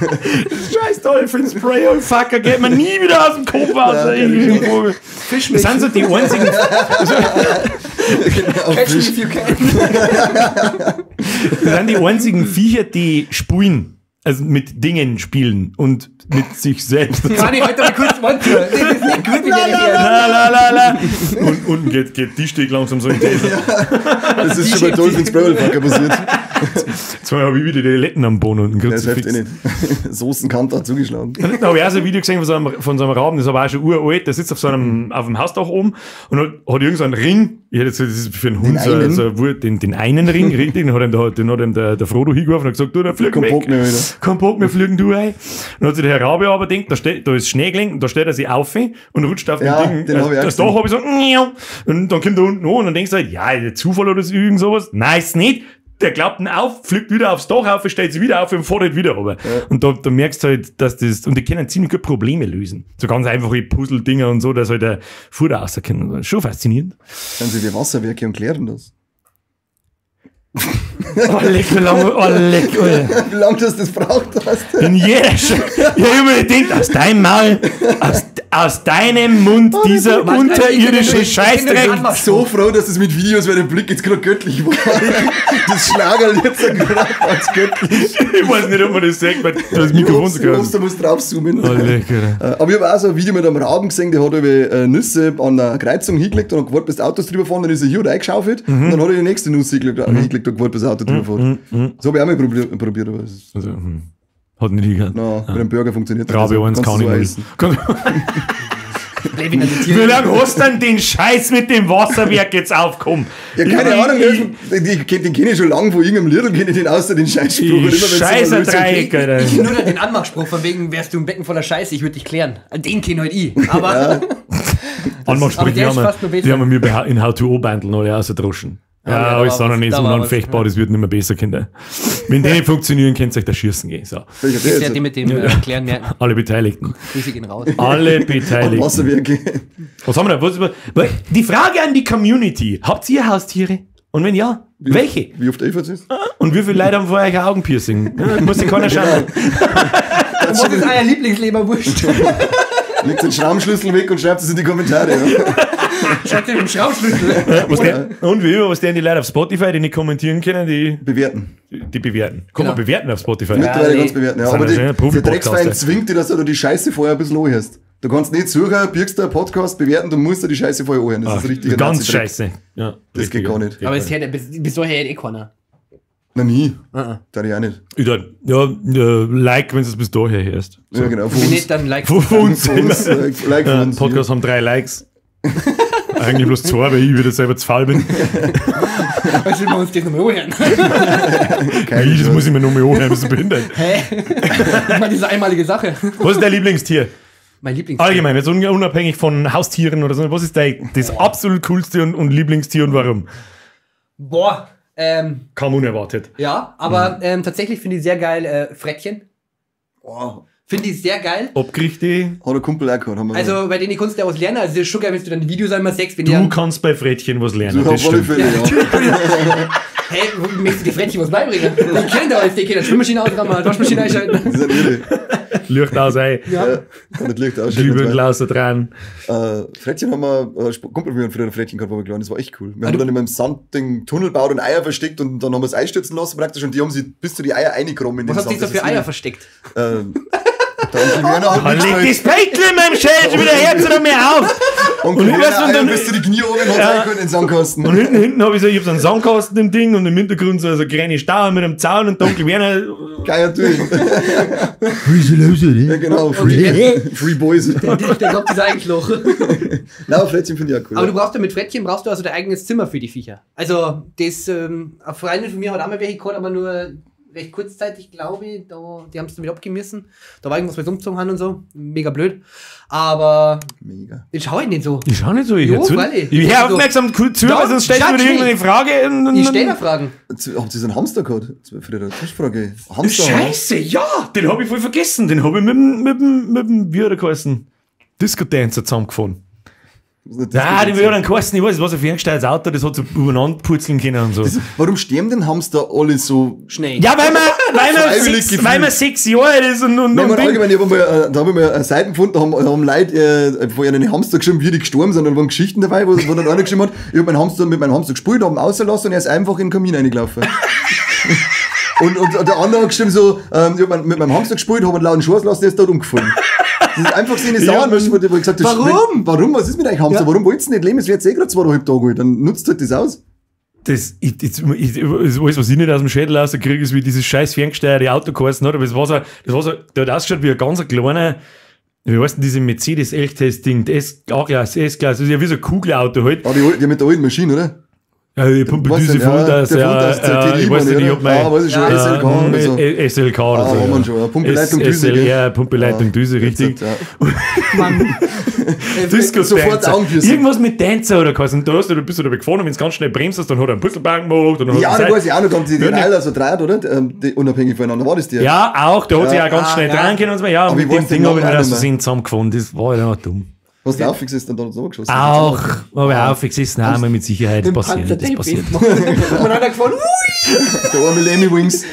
Scheiß Dolphin Spray, oh fucker, geht mir nie wieder aus dem Kopf raus. Ja, ey. Das sind so die einzigen, Genau, Catch me Fisch. if you can. das sind die einzigen Viecher, die spulen. Also mit Dingen spielen und mit sich selbst. Kann ich heute mal kurz Wort zu. Das ist nicht gut, wie der hier. La, la, la, la. Und unten geht die Steg langsam so in die. Das ist schon bei Dolphins Bravelfucker passiert. Jetzt habe ich wieder die Letten am Boden unten. Das hilft eh nicht. Soßenkante hat zugeschlagen. Da habe ich auch so ein Video gesehen von so einem Raben, das ist aber auch schon uralt, der sitzt auf so einem, auf dem Hausdach oben und hat irgend so einen Ring, ich hätte jetzt gesagt, das ist für einen Hund Den einen? den einen Ring, richtig, den hat ihm der Frodo hingeworfen und hat gesagt, du, dann flieg Kein weg. Bock mehr wieder. Kein Bock mehr, fliegen du ein. Und dann hat sich der Herr Rabe aber gedacht, da ist Schnee gelegen, und da stellt er sich auf und rutscht auf Ja, den Ding. den hab ich auch Das Dach habe ich so, und dann kommt er unten an und dann denkst du halt, ja, der Zufall oder so, irgend sowas. Nein, ist nicht. Der klappt ihn auf, fliegt wieder aufs Dach auf, stellt sich wieder auf und fährt halt wieder runter. Und da merkst du halt, dass das, und die können ziemlich gut Probleme lösen. So ganz einfache Puzzle-Dinger und so, dass halt der Futter rauskommt. Schon faszinierend. Dann sind wir Wasserwerke und klären das. Oh, leck, wie lange, oh, leck, Alter. Wie lange das das braucht hast. In jeder ja, ich hab mir gedacht, aus deinem Maul, aus deinem Mund, dieser Mann, unterirdische ich kenn nur den Scheißdreck. Anmachspruch. So froh, dass es mit Videos, weil der Blick jetzt gerade göttlich war. Das Schlagerl jetzt gerade ganz göttlich. Ich weiß nicht, ob man das sagt, weil das Mikrofon so Ich groß ist. du musst draufzoomen. Oh, leck, Alter. Aber ich habe auch so ein Video mit einem Raben gesehen, der hat über Nüsse an der Kreuzung hingelegt und hat gewartet, bis die Autos drüber fahren, dann ist er hier reingeschaufelt und dann hat er die nächste Nuss hingelegt, und gewartet, bis das Auto drüber fährt. Das habe ich auch mal probiert, aber es ist, Also, hat nicht hingehört. na, mit einem Burger funktioniert das. Rabe Also, 1 kannst kann du so ich essen. null. Bleib in der Wie Tiere. lange hast du denn den Scheiß mit dem Wasserwerk jetzt aufgekommen? Ja, keine Ahnung, den kenne ich schon lange von irgendeinem Lidl, kenne ich den außer den Scheißspruch. Und immer, wenn's Scheiße immer lösen- Dreieck, Alter. Ich nur den Anmachspruch von wegen, wärst du ein Becken voller Scheiße, ich würde dich klären. Den kenn halt ich. Aber Anmachsprüche, aber die der ist haben wir, fast nur besser. die haben wir mir in How-to-O-Bundle noch alle ausgedroschen. Ja, Ja, da alles war sondern was, nicht da so war was, unanfechtbar, das wird nicht mehr besser, Kinder. Wenn die nicht funktionieren, könnt ihr euch da schießen gehen. So. Welcher der das ist ja jetzt? die mit dem Klären merken. Alle Beteiligten. Grüße gehen raus. Alle Beteiligten. Wasserwerke. Was haben wir da? Was, die Frage an die Community. Habt ihr Haustiere? Und wenn ja, welche? Wie oft Eva ist? Und wie viele Leute haben vor euch ein Augenpiercing? Ja, muss sich keiner schauen. Was ist euer Lieblingsleberwurst? Legt den Schrammschlüssel weg und schreibt es in die Kommentare. Ja. Schaut ihr mit dem Schraubschlüssel. Was der, und wie immer, was der die Leute auf Spotify, die nicht kommentieren können, die, Bewerten. die bewerten. Kann man Genau. bewerten auf Spotify? Mittlerweile nee. ganz bewerten. Ja, Sind aber ja die, schon der Profi-Podcaster. Drecksfeind zwingt dich, dass du da die Scheiße vorher ein bisschen anhörst. Du kannst nicht suchen, birgst du Podcast bewerten, du musst dir die Scheiße vorher anhören. Das ist richtig. Ganz scheiße. Ja, Das geht gar nicht. Aber es hört, bis daher hört eh keiner. Na nie. Uh-uh. Da ich auch nicht. Ich dachte, ja, like, wenn du es bis daher hörst. Ja, genau. Von Wenn uns. nicht, dann like. Von uns. Von uns, like von Ja, uns. Podcast haben 3 Likes. Eigentlich bloß 2, weil ich wieder selber zu faul bin. Was will wir uns das nochmal anhören? Keine Wie, das Chance. muss ich mir nochmal anhören, bist du behindert. Hä? Ich meine, diese einmalige Sache. Was ist dein Lieblingstier? Mein Lieblings. Allgemein, jetzt unabhängig von Haustieren oder so. Was ist dein das absolut coolste und Lieblingstier und warum? Boah. Kam unerwartet. Ja, aber tatsächlich finde ich sehr geil Frettchen. Boah, Finde ich sehr geil. Obkriegt die? hat ein Kumpel auch gehabt. Haben wir Also bei denen kannst du ja was lernen. Also es ist schon geil, wenn du dann die Videos einmal sechst, wenn die Du dann, kannst bei Frettchen was lernen. Du Das auf alle stimmt. Fälle, ja. hey, wo möchtest du die Frettchen was beibringen? Die kennen da alles, die können Schwimmmaschine ausrammen, Waschmaschine einschalten. Das ist ein Irre. Licht aus, ey. Ja. Kann nicht Licht ausschalten. Glühbirnen außer dran. Frettchen haben wir, Kumpel von mir hat früher ein Frettchen gehabt, wo wir klein, das war echt cool. Wir haben dann immer im Sand den Tunnel gebaut und Eier versteckt und dann haben wir es einstürzen lassen praktisch und die haben sie bis zu die Eier eingekommen in Was den habt ihr Sand. da Das für ist Eier irre. versteckt? Der Onkel Werner hat Dann legt mitgespielt. das Beitel in meinem Schädel schon wieder her, zu mir auf. Onkel Und weißt du, Werner, und dann- bis zu die Knie oben hat Ja. ja. in den Sandkasten. Und hinten habe ich so, ich hab so einen Sandkasten im Ding und im Hintergrund so eine kleine Stauer mit einem Zaun und der Onkel Werner. Geiler Typ. Ja, genau. Free Boys. Der glaubt, das ist eigentlich Loch. Nein, Frettchen finde ich auch cool. Aber du brauchst ja mit Frettchen brauchst du also dein eigenes Zimmer für die Viecher. Also, das, eine Freundin von mir hat auch mal welche gehabt, aber nur recht kurzzeitig, glaube ich. Da, die haben es damit abgemessen. Da war irgendwas, was sie umgezogen haben und so. Mega blöd. Aber Mega. ich schau halt nicht so. Ich schau nicht so, ich Jo, hör zu. freilich. Ich hör Also, aufmerksam zu, weil sonst stellst du judge mir me. irgendeine Frage. Und Ich stelle da Fragen. Habt ihr so einen Hamster gehabt? Früher, Zwischenfrage. Hamster. Scheiße, ja, den hab ich voll vergessen. Den hab ich mit dem, wie hat er geheißen? Disco Dancer zusammengefahren. Ja, den hat er geheißen, ich weiß, es war so ein ferngesteuertes Auto, das hat so übereinander purzeln können und so. Warum sterben denn Hamster alle so Schnell. Ja, weil man, Freiwillig gefühlt. weil man 6 Jahre alt ist und Nein, man, Ding. allgemein, ich hab einmal, da habe ich mal eine Seite gefunden, da haben Leute vor ihren Hamster geschrieben, wie die gestorben sind, und da waren Geschichten dabei, wo dann einer geschrieben hat, ich hab meinen Hamster mit meinem Hamster gespielt, hab ihn rausgelassen und er ist einfach in den Kamin reingelaufen. und der andere hat geschrieben so, ich hab mit meinem Hamster gespielt, hab einen lauten Schuss lassen, der ist dort umgefallen. Das ist einfach so eine Sache, weißt du, wo ich gesagt habe, Warum? Warum? Was ist mit euch Hamster? Ja. Warum wollt ihr nicht leben? Es wird eh gerade 2,5 Tage alt, dann nutzt halt das aus. Das, ich, alles, was ich nicht aus dem Schädel rauskriege, ist, wie dieses scheiß ferngesteuerte Auto geheißen hat. Aber es war so, der hat ausgeschaut wie ein ganz kleiner, wie heißt denn diese Mercedes L-Test-Ding, S-A-Klasse, S-Klasse, das ist ja wie so ein Kugelauto halt. Ah, die mit der alten Maschine, oder? Ja, die Pumpeldüse ja, von das, der ja, Fundas, der ja, TDI, ich weiß nicht, ich hab mein, Ah, weiß ich schon, SLK oder so. SLK oder Ah, so. haben wir schon, ja. Pumpeleitung Düse, gell? Ja, Pumpeleitung Düse, richtig. Ja. Mann. Disco Sofort Dancer. Augenpiercing. Irgendwas mit Dancer oder was. Und da hast du, bist du dabei gefahren und wenn du ganz schnell bremst hast, dann hat er einen Purzelbaum gemacht. Und dann Ja, hat da er weiß ich auch noch, da haben sie den Ja, Eiler so dreht, oder? Die, unabhängig voneinander. War das der? Ja, auch, der hat sich auch ganz Ah, schnell ja. dran können und so. Ja, Aber mit ich dem weiß den Ding habe ich Namen mir auch aus nicht mehr. Versehen zusammengefahren. Das war ja dumm. Hast du aufgesessen und dann zusammengeschossen? Auch, aber auch aufgesessen, haben wir mit Sicherheit Den passiert. Das Panzertape passiert. Und dann hat er gefahren, ui! Der arme Lemmy Wings.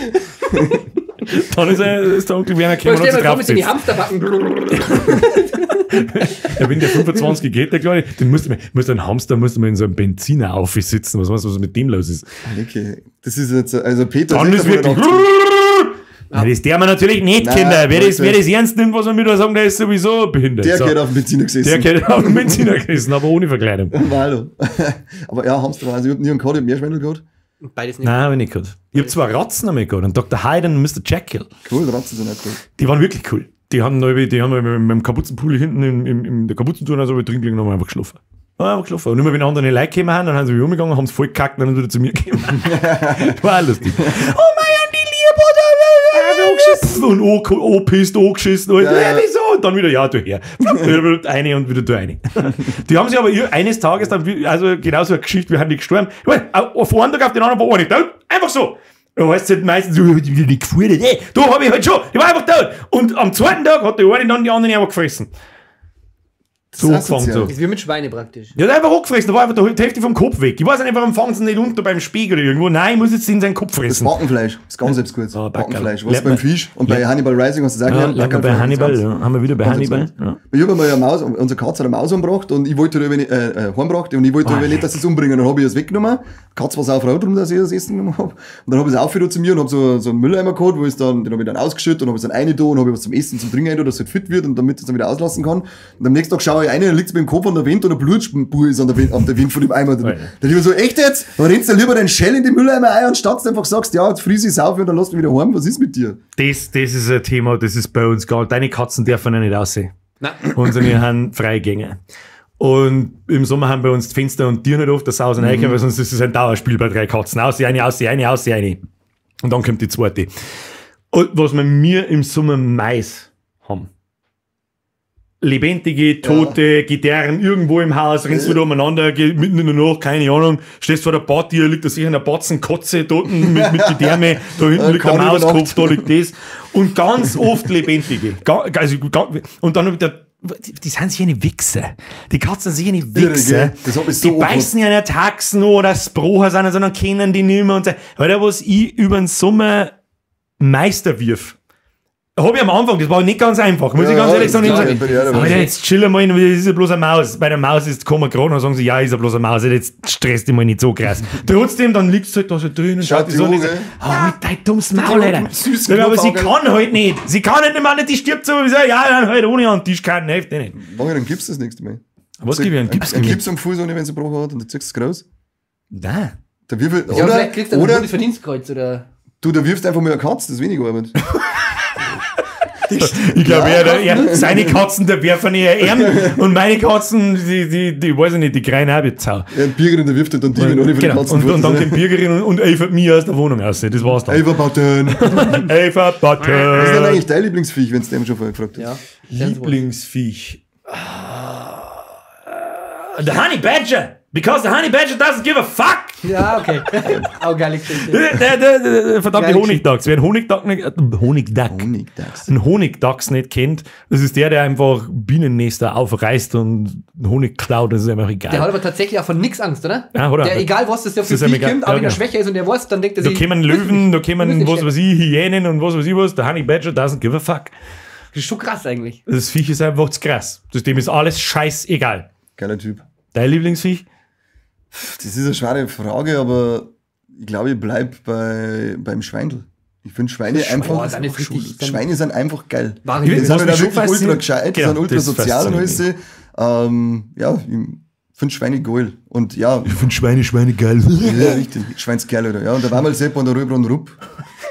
Dann ist der Onkel Werner gekommen und Stell hat dir mal vor, sich mit draufgesetzt. den Hamsterbacken. Ja, wenn der 25 geht, der Kleine, den musste man, musste ein Hamster, musste man in so einem Benziner aufsitzen. Was weißt du, was mit dem los ist? Okay, das ist jetzt, also Peter Dann ist wirklich. Nein, das der man natürlich nicht, Nein, Kinder. Wer Leute. das ernst nimmt, was wir mir da sagen, der ist sowieso behindert. Der So. gehört auf den Benziner gesessen. Der gehört auf den Benziner gesessen, aber ohne Verkleidung. Hallo. Aber ja, Hamster war, also ich hab nie einen gehabt, ich hab Meerschweinel gehabt. Beides nicht. Nein, hab ich nicht gehabt. Ich hab zwei Ratzen einmal gehabt, einen Dr. Hyde und einen Mr. Jekyll. Cool, Ratzen sind nicht cool. Die waren wirklich cool. Die haben mit dem Kapuzenpulli hinten in der Kapuzentour und so drin gelegen und haben einfach geschlafen. Haben einfach geschlafen. Und immer wenn andere Leute gekommen haben, dann haben sie wieder umgegangen, haben sie voll gekackt und dann wieder zu mir gekommen. Das war auch lustig. Oh mein Andi Lieb, und angepisst, angeschissen, und Ja, ja. wieso? Und dann wieder, ja, du her. Eine und wieder du eine. Die haben sich aber eines Tages dann, also genauso eine Geschichte, wir haben die gestorben. Ich meine, von einem Tag auf den anderen war einer tot. Einfach so. Da heißt es halt meistens, du, die die gefordert, ey, da hab ich halt schon, die war einfach tot. Und am zweiten Tag hat die eine dann die anderen einfach gefressen. So Das ist angefangen so. asozial. Das ist wie mit Schweine praktisch. Die hat einfach angefressen, da war einfach die Hälfte vom Kopf weg. Ich weiß nicht, warum fangen sie nicht unter beim Spiegel oder irgendwo. Nein, ich muss jetzt in seinen Kopf Das fressen. Backenfleisch, das ist ganz selbst gut. Ah, Backerl. Backenfleisch, was Lernt beim man- Fisch und bei Hannibal Rising hast du es auch Ja, gelernt. lernt man bei Backerlfleisch, Hannibal, das ja. Haben wir wieder bei Ganz Hannibal. selbst gut. Ja. Ich habe mal eine Maus, unsere Katze hat eine Maus umgebracht und ich wollte halt heimgebracht und ich wollte Oh, aber nicht, dass sie es umbringen. Dann habe ich es weggenommen. Die Katze war sau froh drum, dass ich das Essen genommen habe. Und dann habe ich es aufgehört zu mir und habe so einen Mülleimer gehabt, wo ich dann, den habe ich dann ausgeschüttet und habe es dann rein da und habe was zum Essen, zum Trinken rein da, dass es halt fit wird und damit ich es dann wieder auslassen kann. Und am nächsten Tag schaue ich rein, dann liegt es mit dem Kopf an der Wand und eine Blutspur ist an der Wand von dem Eimer drin. Alter. Dann ich mir so, echt jetzt? Dann rennst du lieber deinen Shell in den Mülleimer ein, anstatt du einfach sagst, ja, jetzt friss ich auf und dann lass mich wieder heim. Was ist mit dir? Das ist ein Thema, das ist bei uns gar. Deine Katzen dürfen ja nicht aussehen. Nein. Unsere haben Freigänge. Und im Sommer haben bei uns die Fenster und Tiere nicht oft, dass sie raus und reinkommen, weil sonst ist es ein Dauerspiel bei drei Katzen. Aus, eine, aus, eine, aus, eine. Und dann kommt die zweite. Und was wir mir im Sommer Mais haben. Lebendige, tote, Gitarren irgendwo im Haus, rennst wieder umeinander, mitten in der Nacht, keine Ahnung, stehst vor der Party, liegt da sicher eine Batzen, Kotze dort mit Gedärme, da hinten liegt der kaum über Mauskopf, Nacht. da liegt das. Und ganz oft Lebendige. Und dann wieder, die sind sich eine Wichser. Die Katzen sind sich eine Irre, Wichser. gell? Das hab ich so Die beißen ja nicht Haxen oder das Brocher sind, sondern kennen die nicht mehr und so. Alter, was ich über den Sommer Meister wirf. Hab ich am Anfang, das war nicht ganz einfach, muss Ja, ich ganz ehrlich sagen. klar, Ich bin ich auch dabei. aber jetzt chill mal, das ist ja bloß eine Maus. Bei der Maus ist, kann man gerade noch sagen, so, ja, ist ja bloß eine Maus, jetzt stresst dich mal nicht so krass. Trotzdem, dann liegst du halt da so drin und schaut die die so an an, und so, gell? halt dein dummes Maul, Alter. Süß Ja, aber sie Knopfauge. kann halt nicht. Sie kann halt nicht mehr, die stirbt so, ich sag, ja, dann halt ohne an den Tisch kann, hilft dir nicht. Mach ich einen Gips das nächste Mal. Was gebe ich einen Gips? Ein Gips am Fuß, ohne wenn sie gebrochen hat, und du ziehst es groß. Nein. Der Würfel, Ja, oder, vielleicht kriegst du dann ein oder Bundesverdienstkreuz oder. du, da wirfst einfach mal eine Katze, das ist wenig Arbeit. Ich glaube, er, seine Katzen, der werfen eher ihm und meine Katzen, die weiß ich nicht, die kreien auch mit Zau. Ja, ein Biergerin, der wirft halt dann die, wenn alle von den Genau. Katzen Und dann kommt Bürgerin und elfert mich aus der Wohnung raus. Das war's dann. Eva Button. Eva Was ist denn Button. eigentlich dein Lieblingsviech, wenn du dem schon vorher gefragt hast? Ja. Lieblingsviech. The Honey Badger. Because the Honey Badger doesn't give a fuck. Ja, okay. Auch geile Geschichte. Der verdammte Geile Honigdachs. Wer einen Honigdachs nicht, Honigdachs. Honigdachs. einen Honigdachs nicht kennt, das ist der einfach Bienennester aufreißt und Honig klaut, das ist einfach egal. Der hat aber tatsächlich auch von nix Angst, oder? Ja, oder? Der, egal was das der für ist ihm Viech egal. kommt, auch Ja, wenn er genau. schwächer ist und der weiß, dann denkt er Da sich. kämen Löwen, da kämen müssen was weiß ich, Hyänen und was weiß ich was. Der Honey Badger doesn't give a fuck. Das ist schon krass eigentlich. Das Viech ist einfach zu krass. Das dem ist alles scheißegal. Geiler Typ. Dein Lieblingsviech? Das ist eine schwere Frage, aber ich glaube, ich bleib beim Schweindel. Ich finde Schweine einfach. Boah, dann ist richtig- dann- Schweine sind einfach geil. Wahre Die Liebe. sind Was halt mich auch schon wirklich ultra fasziniert- gescheit, die Genau, sind ultra das sozial und alles. fasziniert Ja, ich finde Schweine geil. Und ja, Ich finde Schweine geil. ja, richtig. Schweinskerl, oder? Ja, und der war mal Sepp und der Röber und Rupp.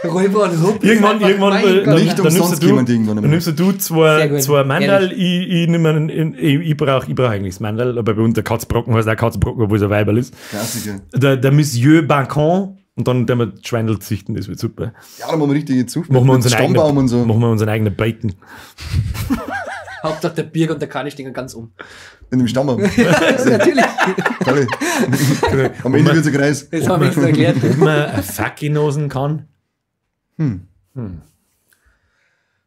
Räuber und Rupp. ist Irgendwann, einfach- irgendwann, mein Gott. Nicht dann umsonst nimmst du, jemand irgendwann dann einmal. nimmst du Sehr gut. zwei Mandel, Ehrlich. ich nimm einen, ich brauch eigentlich das Mandel, aber bei uns der Katzbrocken heißt auch Katzbrocken, obwohl es ein Weiberl ist. Klassiker. Der Monsieur Bancon und dann werden wir Schweindel züchten, das wird super. Ja, da machen wir richtige Zucht. Machen wir Mit unseren Stammbaum eigenen, und so. Machen wir unseren eigenen Bacon. Hauptsache der Birg und der Kani stehen ganz um. In dem Stammbaum. Natürlich. Toll. Am Ende wird's ein Kreis. Das haben wir jetzt erklärt. Ob man eine Fucky-Nosen kann?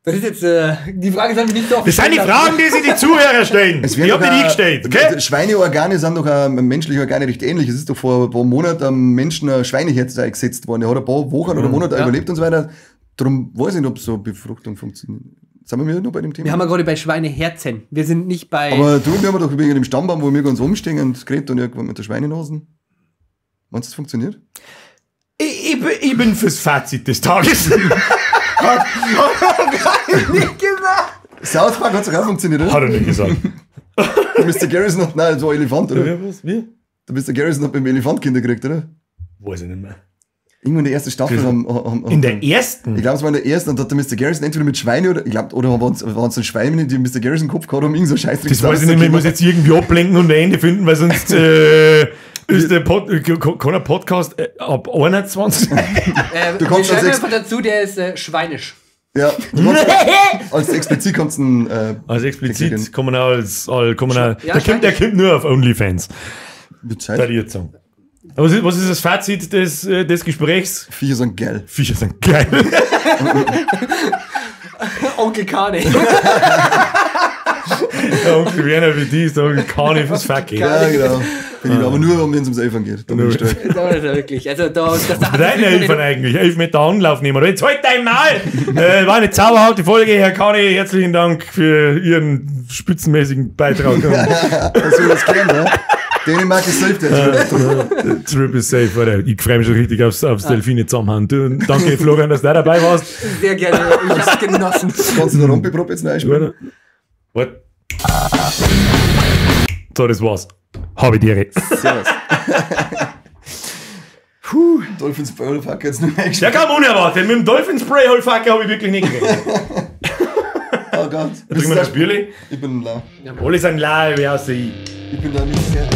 Das ist jetzt, die Frage ist nicht so oft Das sind die Fragen, die sich die Zuhörer stellen. Es Ich werden hab doch die nicht auch- gestellt, okay? Schweineorgane sind doch auch menschliche Organe recht ähnlich. Es ist doch vor ein paar Monaten einem Menschen ein Schweineherz eingesetzt worden. Der hat ein paar Wochen oder Monate Ja. überlebt und so weiter. Darum weiß ich nicht, ob so Befruchtung funktioniert. Sind wir noch bei dem Thema? Wir haben ja gerade bei Schweineherzen. Wir sind nicht bei. Aber du, wir haben doch wegen dem Stammbaum, wo wir ganz umstehen und geredet und irgendwann mit der Schweinenasen. Meinst du, das funktioniert? Ich bin fürs Fazit des Tages. nicht gesagt. South Park hat doch auch funktioniert, oder? Hat er nicht gesagt. Der Mr. Garrison hat, nein, das war Elefant, oder? Was? Wie? Der Mr. Garrison hat beim Elefant Kinder gekriegt, oder? Weiß ich nicht mehr. Irgendwo in der ersten Staffel haben In der ersten? Ich glaube, es war in der ersten und da hat der Mr. Garrison entweder mit Schweine oder, ich glaube, oder waren es Schweine, die Mr. Garrison Kopf gehabt haben, irgend so Scheiß. Das weiß ich nicht mehr, ich muss jetzt irgendwie ablenken und ein Ende finden, weil sonst ist der kann ein Podcast ab 21. Du kommst wir als schreiben Ex- einfach dazu, der ist schweinisch. Ja, du kannst, als explizit kannst du einen, Also explizit kann man auch als, kann man auch, Ja, der kommt, der kommt nur auf OnlyFans. mit Da Zeit. ich jetzt sagen. Aber was ist das Fazit des Gesprächs? Viecher sind geil. Viecher sind geil. Onkel Kani. Der Onkel Werner wie die ist der Onkel Kani fürs Fucking. Ja, genau. Bin ich, aber nur, wenn es ums Elfern geht. Da bin ich stark. Das ist ja wirklich. Also da, das da Deine Elfern eigentlich. 11 Meter Anlauf nehmen. Oder jetzt halt dein Maul! War eine zauberhafte Folge, Herr Kani. Herzlichen Dank für Ihren spitzenmäßigen Beitrag. Hast du das gelernt, ne? Dänemark ist safe, der Trip. Trip is safe, Alter. Ich freue mich schon richtig aufs Delfine zusammenhauen. Du, danke, Florian, dass du da dabei warst. Sehr gerne. Ich hab's genossen. Kannst du den Rompi-Prop jetzt noch einspielen? What? So, das war's. Habe die Ehre. Servus. Puh. Dolphins Spray jetzt nicht mehr Der eingespielt. kam unerwartet. Mit dem Dolphin Spray Holfucker habe ich wirklich nicht gerechnet. Oh Gott. Trinken wir noch ein Bierli? Ich bin la. Alle sind la, wie außer ich. Ich bin da nicht sehr.